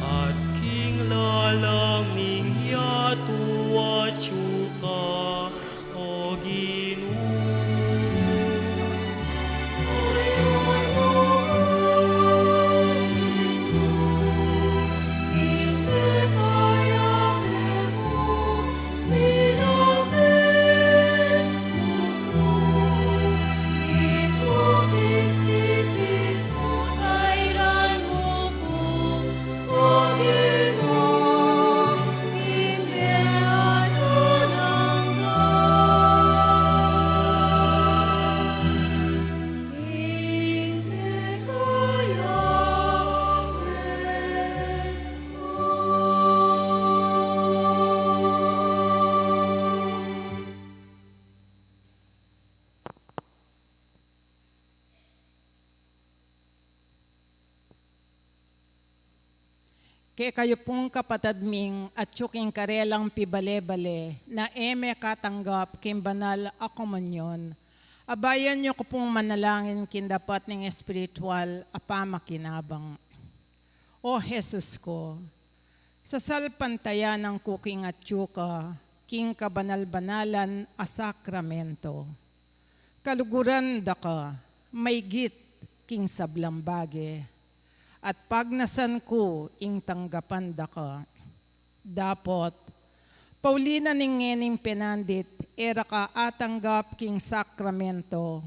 at king lalam ning yatu atyu ka, O Ginu. Kekayu pung kapatad ming atyu king karelang pibale-bale na e mekatanggap king banal a komunyon, abayan yu ku pung manalangin king dapat ning espiritual a pamakinabang. O Jesus ku, sasalpantayanan ku king atyu ka king kabanal-banalan a sakramento. Kaluguran da ka maygit king sablang bage, at pagnasan ku ing tanggapan da ka. Dapot, pauli na ning ngening penandit e ra ka atanggap king sakramento,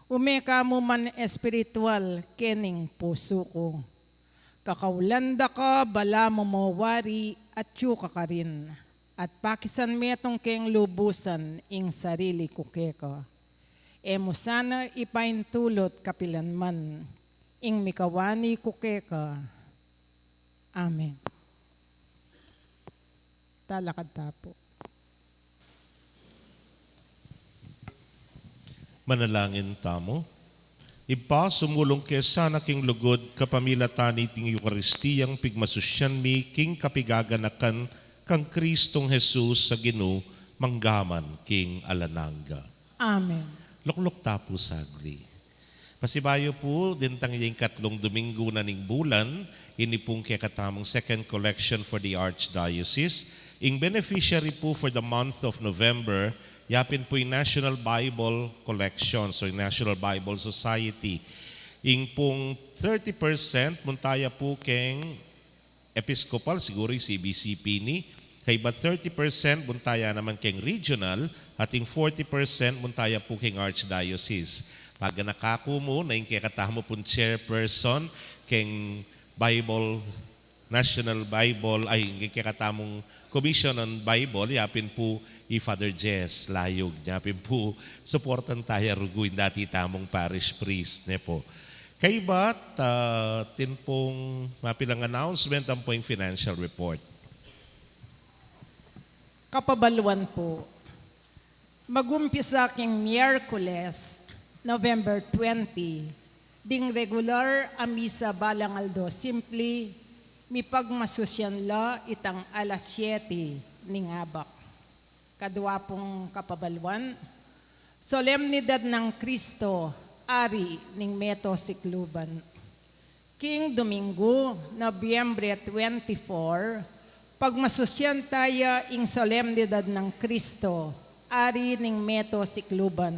ume ka mu man espiritual kening pusu ku. Kakaulan da ka balamu mo wari atyu ka karin, at pakisan metung keng lubusan ing sarili ku keka. E mu sana ipaintulut kapilan man ing mikawani ku keka. Amen. Talakad ta pu. Manalangin tamu. Ibpa, sumulung ke sana king lugud kapamilatan niting Eukaristiyang pigmasusyan mi king kapigaganakan kang Kristong Jesus a Ginu, mangga man king alang angga. Amen. Lukluk ta pu sagli. Pasibayu pu, dintang ya ing katlung Domingo na ning bulan, ini pung kekatamung second collection for the Archdiocese. Ing beneficiary pu for the month of November, yapin pu ing National Bible Collection, so ing National Bible Society. Ing pung thirty percent munta ya pu keng Episcopal, siguru ing C B C P ini, kaybat thirty percent munta ya naman keng regional, at ing forty percent munta ya pu keng archdiocese. Paganaka ku mu na ing kekatamu pung chairperson keng Bible, National Bible, ay, ing kekatamung Commission on Bible, yapin pu i Father Jess Layug, yapin pu suportan ta ya rugu ing dati tamung parish priest, ne pu. Kaybat, ah, atin pung mapilang announcement ampo ing financial report. Kapabaluan pu, magumpisa king Miyerkules, November twenty, ding regular a misa balang aldo simple, mipagmasusyan la itang alas siyete ning abak. Kadwa pung kapabaluan, Solemnidad nang Kristo, Ari ning Meto Sikluban. King Domingo, Nobyembre twenty-four, pagmasusyan ta ya ing Solemnidad nang Kristo, Ari ning Meto Sikluban.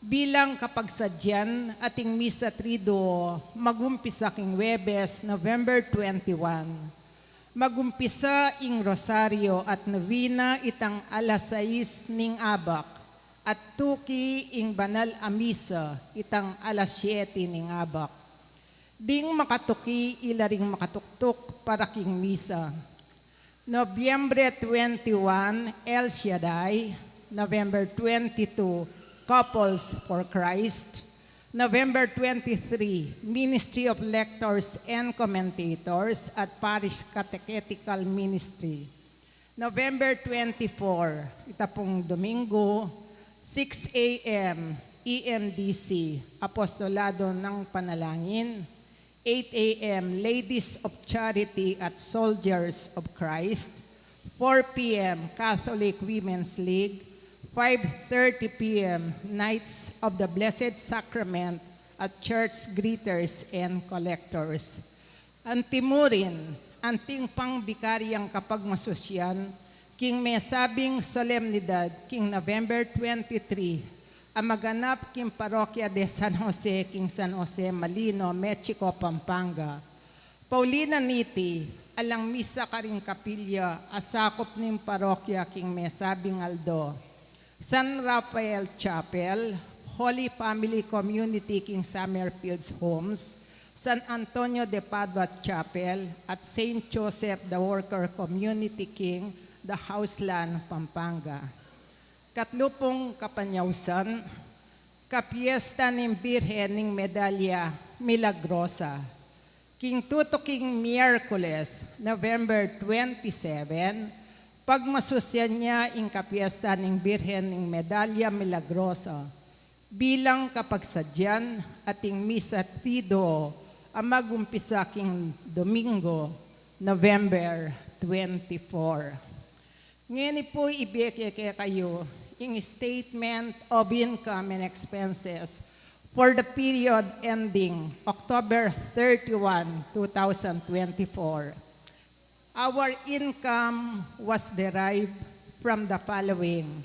Bilang kapagsadyan, ating Misa Triduo, magumpisa king Huwebes, November twenty-one. Magumpisa ing Rosaryo at Novena itang alas sais ning abak, at tuki ing banal a misa itang alas siyete ning abak. Ding makatuki ila ring makatuktuk para king misa. Nobyembre twenty-one, El Shaddai. November twenty-two, Couples for Christ. November twenty-three, Ministry of Lectors and Commentators at Parish Catechetical Ministry. November twenty-four, ita pung Domingo, six A M, E M D C, Apostolado ng Panalangin, eight A M, Ladies of Charity at Soldiers of Christ, four P M, Catholic Women's League, five thirty P M, Knights of the Blessed Sacrament at Church Greeters and Collectors. Antimurin, anting pang bikaryang kapagmasusyan, king mesabing solemnidad, king November twenty-three, a maganap king Parokya de San Jose, king San Jose Malino, Mexico, Pampanga. Pauli na niti, alang misa karing kapilya a sakup ning parokya king mesabing aldo: San Rafael Chapel, Holy Family Community king Summerfields Homes, San Antonio de Padua Chapel, at Saint Joseph the Worker Community king the Houseland, Pampanga. Katlu pung kapanyausan, kapiesta ning Birhen ning Medalla Milagrosa. King tutuking Miyerkules, November twenty-seven, pagmasusyan ya ing kapiesta ning Birhen ning Medalla Milagrosa. Bilang kapagsadyan, ating Misa Triduo a magumpisa king Domingo, November twenty-four. Ngeni pu ibie ke kekayu ing statement of income and expenses for the period ending October thirty-one, two thousand twenty-four. Our income was derived from the following: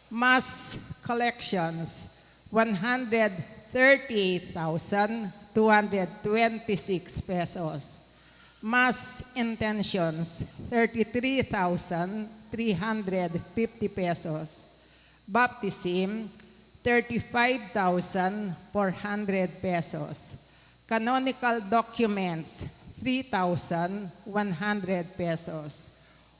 mass collections, one hundred thirty-eight thousand two hundred twenty-six pesos. Mass intentions, thirty-three thousand three hundred fifty pesos. Baptism, thirty-five thousand four hundred pesos. Canonical documents, three thousand one hundred pesos.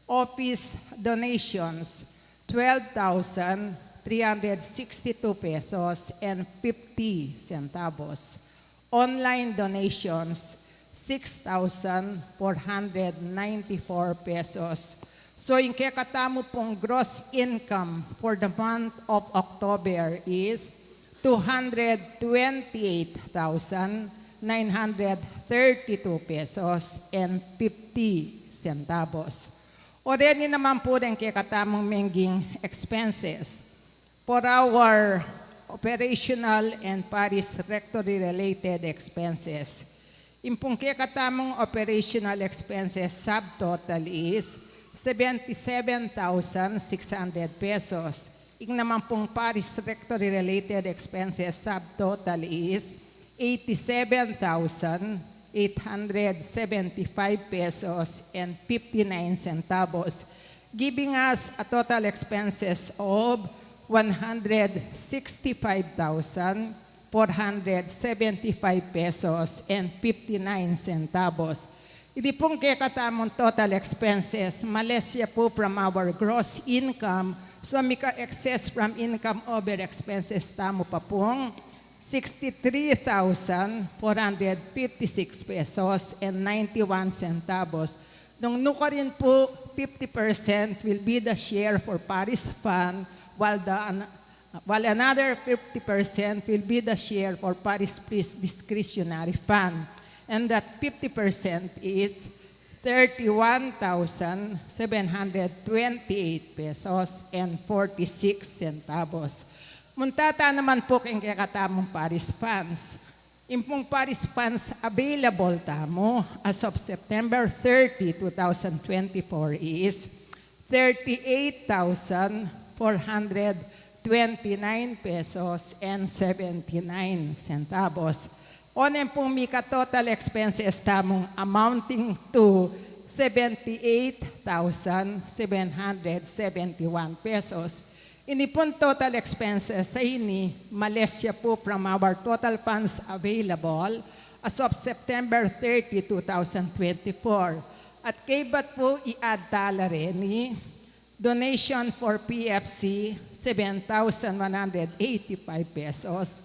Office donations, twelve thousand three hundred sixty-two pesos and fifty centavos. Online donations, six thousand four hundred ninety-four pesos. So, ing kekatamu pung gross income for the month of October is two hundred twenty-eight thousand nine hundred thirty-two pesos and fifty centavos. O, reni naman pu ring kekatamung menging expenses. For our operational and parish rectory related expenses, ing pung kekatamung operational expenses subtotal is seventy-seven thousand six hundred pesos. Ing naman pung parish rectory related expenses subtotal is eighty-seven thousand eight hundred seventy-five pesos and fifty-nine centavos, giving us a total expenses of one hundred sixty-five thousand four hundred seventy-five pesos and fifty-nine centavos. Ini pung kekatamung total expenses, malesya pu from our gross income, so mika excess from income over expenses tamu pa pung sixty-three thousand four hundred fifty-six pesos and ninety-one centavos. Nung nukarin pu, fifty percent will be the share for parish fund, while the an-, while another fifty percent will be the share for parish priest discretionary fund. And that fifty percent is thirty-one thousand seven hundred twenty-eight pesos and forty-six centavos. Munta ta naman pu king kekatamung parish funds. Ing pung parish funds available tamu as of September thirty, two thousand twenty-four is thirty-eight thousand four hundred twenty-nine pesos and seventy-nine centavos. Oneng pung mika total expenses tamung amounting to seventy-eight thousand seven hundred seventy-one pesos. Ini pung total expenses a ini, malesya pu from our total funds available as of September thirty, two thousand twenty-four. At kaybat pu i-add tala reni, donation for P F C, seven thousand one hundred eighty-five pesos.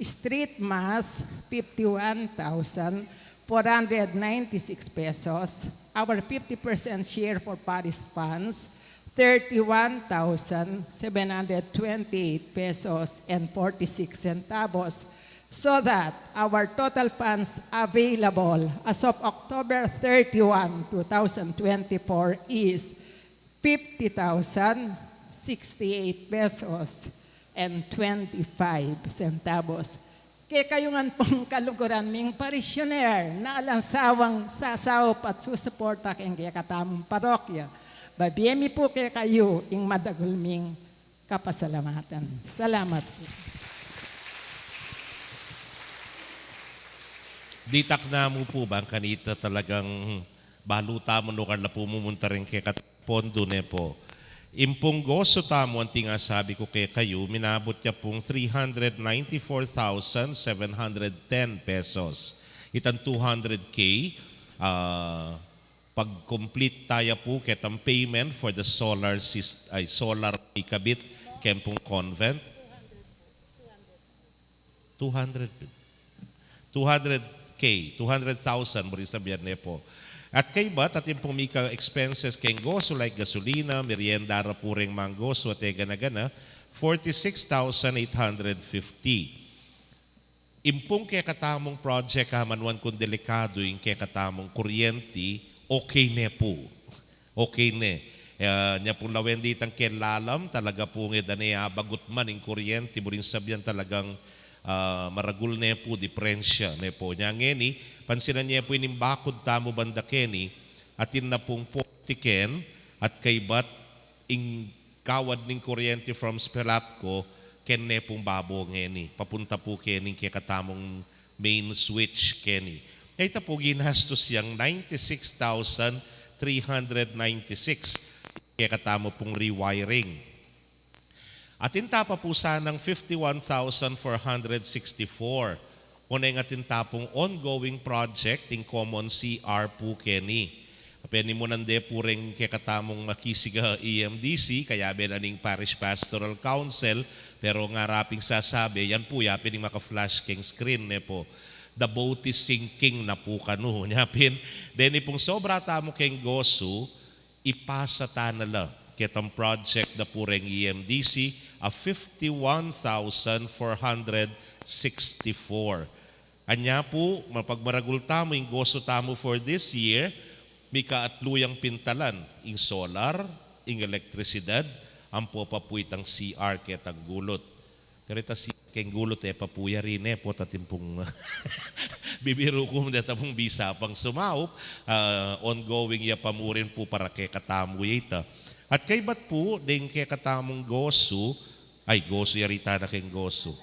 Street mass, fifty-one thousand four hundred ninety-six pesos. Our fifty percent share for parish funds, thirty-one thousand seven hundred twenty-eight pesos and forty-six centavos. So that our total funds available as of October thirty-one, two thousand twenty-four is fifty thousand sixty-eight pesos and twenty-five centavos. Kekayu ngan pung kaluguran ming parishioner na alang sawang sasaup at susuporta king kekatamung parokya, babie mi pu kekayu ing madagul ming kapasalamatan. Salamat pu. Ditak namu pu bang kanita talagang balu tamu nung karna pu mumunta ring kekatamung pondo, ne pu. Ing pung gosu tamu, anti ngan sabi ku kekayu, minabut ya pung three hundred ninety-four thousand seven hundred ten pesos. Itang two hundred K, ah, pag-complete taya pu ketang payment for the solar sys-, ay, solar ikabit keng pung convent. Two hundred. Two hundred K, two hundred thousand, buri sabian ne pu. At kaybat, atin pung mika expenses keng gosu, like gasolina, merienda ra pu reng manggosu, at e gana-gana, forty-six thousand eight hundred fifty. Ing pung kekatamung project, kamanuan kung delikadu ing kekatamung kuryenti, okay ne pu. Okay ne. Eh, nya pung lawen ditang keng lalam, talaga pung e da ne abagut man ing kuryenti, buring sabian talagang, ah, maragul ne pu, diperensya ne pu. Nya ngeni, pansinan ye pu ining bakud tamu banda keni, atin na pung portiken, at kaybat ing kawad ning kuryenti from Spelapco, keni ne pung babo ngeni, papunta pu keni kekatamung main switch keni. Ita pu ginastus yang ninety-six thousand three hundred ninety-six kekatamu pung rewiring. Atin ta pa pu sanang fifty-one thousand four hundred sixty-four. Oneng atin ta pung ongoing project, ing common C R pu keni. Penimunan de pu reng kekatamung makisig a E M D C, kayabe na ning Parish Pastoral Council, pero ngara ping sasabi, yan pu, yapin ing maka-flash keng screen, ne pu. The boat is sinking na pu kanu. Yapin, deni pung sobra tamu keng gosu, ipasa ta na la ketang project da pu reng E M D C a fifty-one thousand four hundred sixty-four. Anya pu, mapagmaragul tamu, ing gosu tamu for this year, mika atlu yang pintalan, ing solar, ing elektrisidad, ampo pa pu itang C R ketang gulut. Pero ita si keng gulut e pa pu yari, ne pu, tating pung bibiru ku, deta pung bisa pang sumaup, ah, ongoing ya pa mu rin pu para kekatamu ya ita. At kaybat pu, deng kekatamung gosu, ay, gosu, yari ta na keng gosu.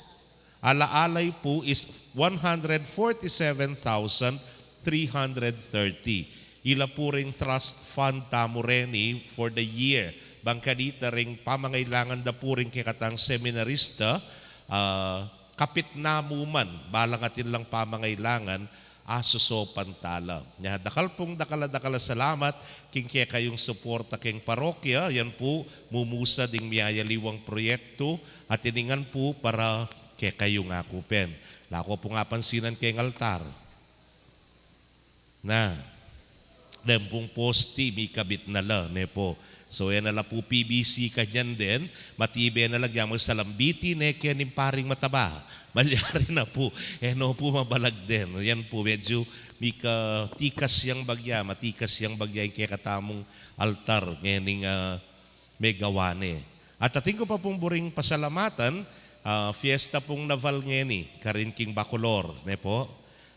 Ala-alay pu is one hundred forty-seven thousand three hundred thirty. Ila pu ring trust fund tamu reni for the year. Bang kanita ring pamangailangan da pu ring kekatang seminarista, ah, kapit na mu man, balang atin lang pamangailangan, asusopan ta la. Nya, dakal pung dakal a dakal a salamat king kekayung suporta keng parokya, yan pu, mumusa ding miyayaliwang proyektu, at iningan pu para kekayu nga ku pen. Laku pung apansinan keng altar. Na, den pung posti, mikabit na la, ne pu. So, e na la pu P V C kanyan den, matibe na la, gyang magsalambiti ne keni ning paring mataba. Malyari na pu, e no pu mabalag den. Yan pu, medyu mikatikas yang bagya, matikas yang bagya ing kekatamung altar, ngening, ah, megawa ne. At atin ku pa pung buring pasalamatan, ah, fiesta pung naval ngeni, karin king Bacolor, ne pu.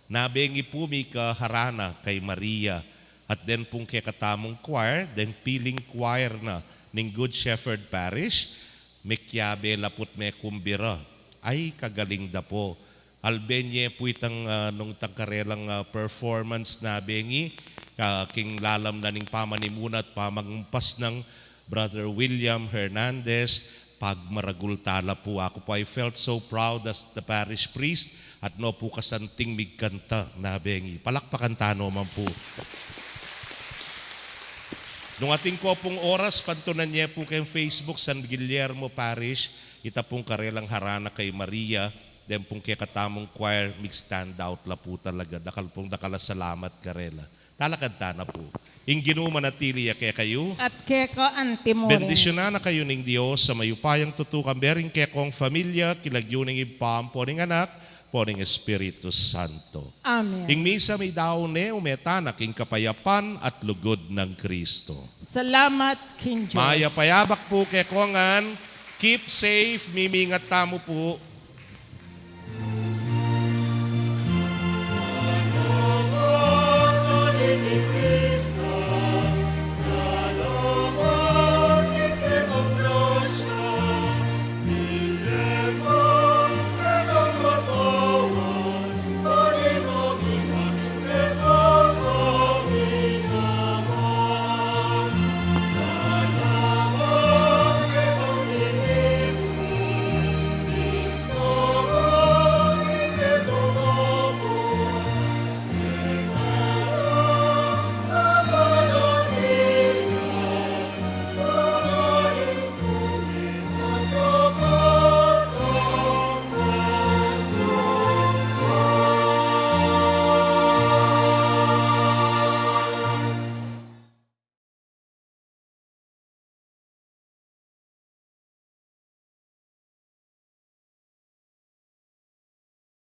Nabengi pu mika harana kay Maria, at den pung kekatamung choir, deng piling choir na ning Good Shepherd Parish, mekiabe la pu't mekumbira. Ay, kagaling da pu. Albe ne pu itang, ah, nung tang karelang, ah, performance nabengi, ah, king lalam na ning pamanimuna at pamangumpas nang Brother William Hernandez, pagmaragul ta la pu. Aku pu, I felt so proud as the parish priest, at no pu kasanting migkanta nabengi. Palakpakan ta no man pu. Nung atin ku pung oras, pantunan ye pu keng Facebook, San Guillermo Parish, ita pung karelang harana kay Maria, den pung kekatamung choir, mig-stand out la pu talaga. Dakal pung dakal a salamat karela. Talakad ta na pu. Ing Ginu manatili ya kekayu. At keka antimurin. Bendisyunan na kayu ning Dios a mayupayang tutu, kambe ring kekong familia, king lagyu ning Ibpa, ampo ning Anak, ampo ning Espiritu Santo. Amen. Ing misa meyari ne, ume ta na king kapayapan at lugud nang Kristo. Salamat king Dios. Mayap a yabak pu kekongan. Keep safe, mimingat tamu pu.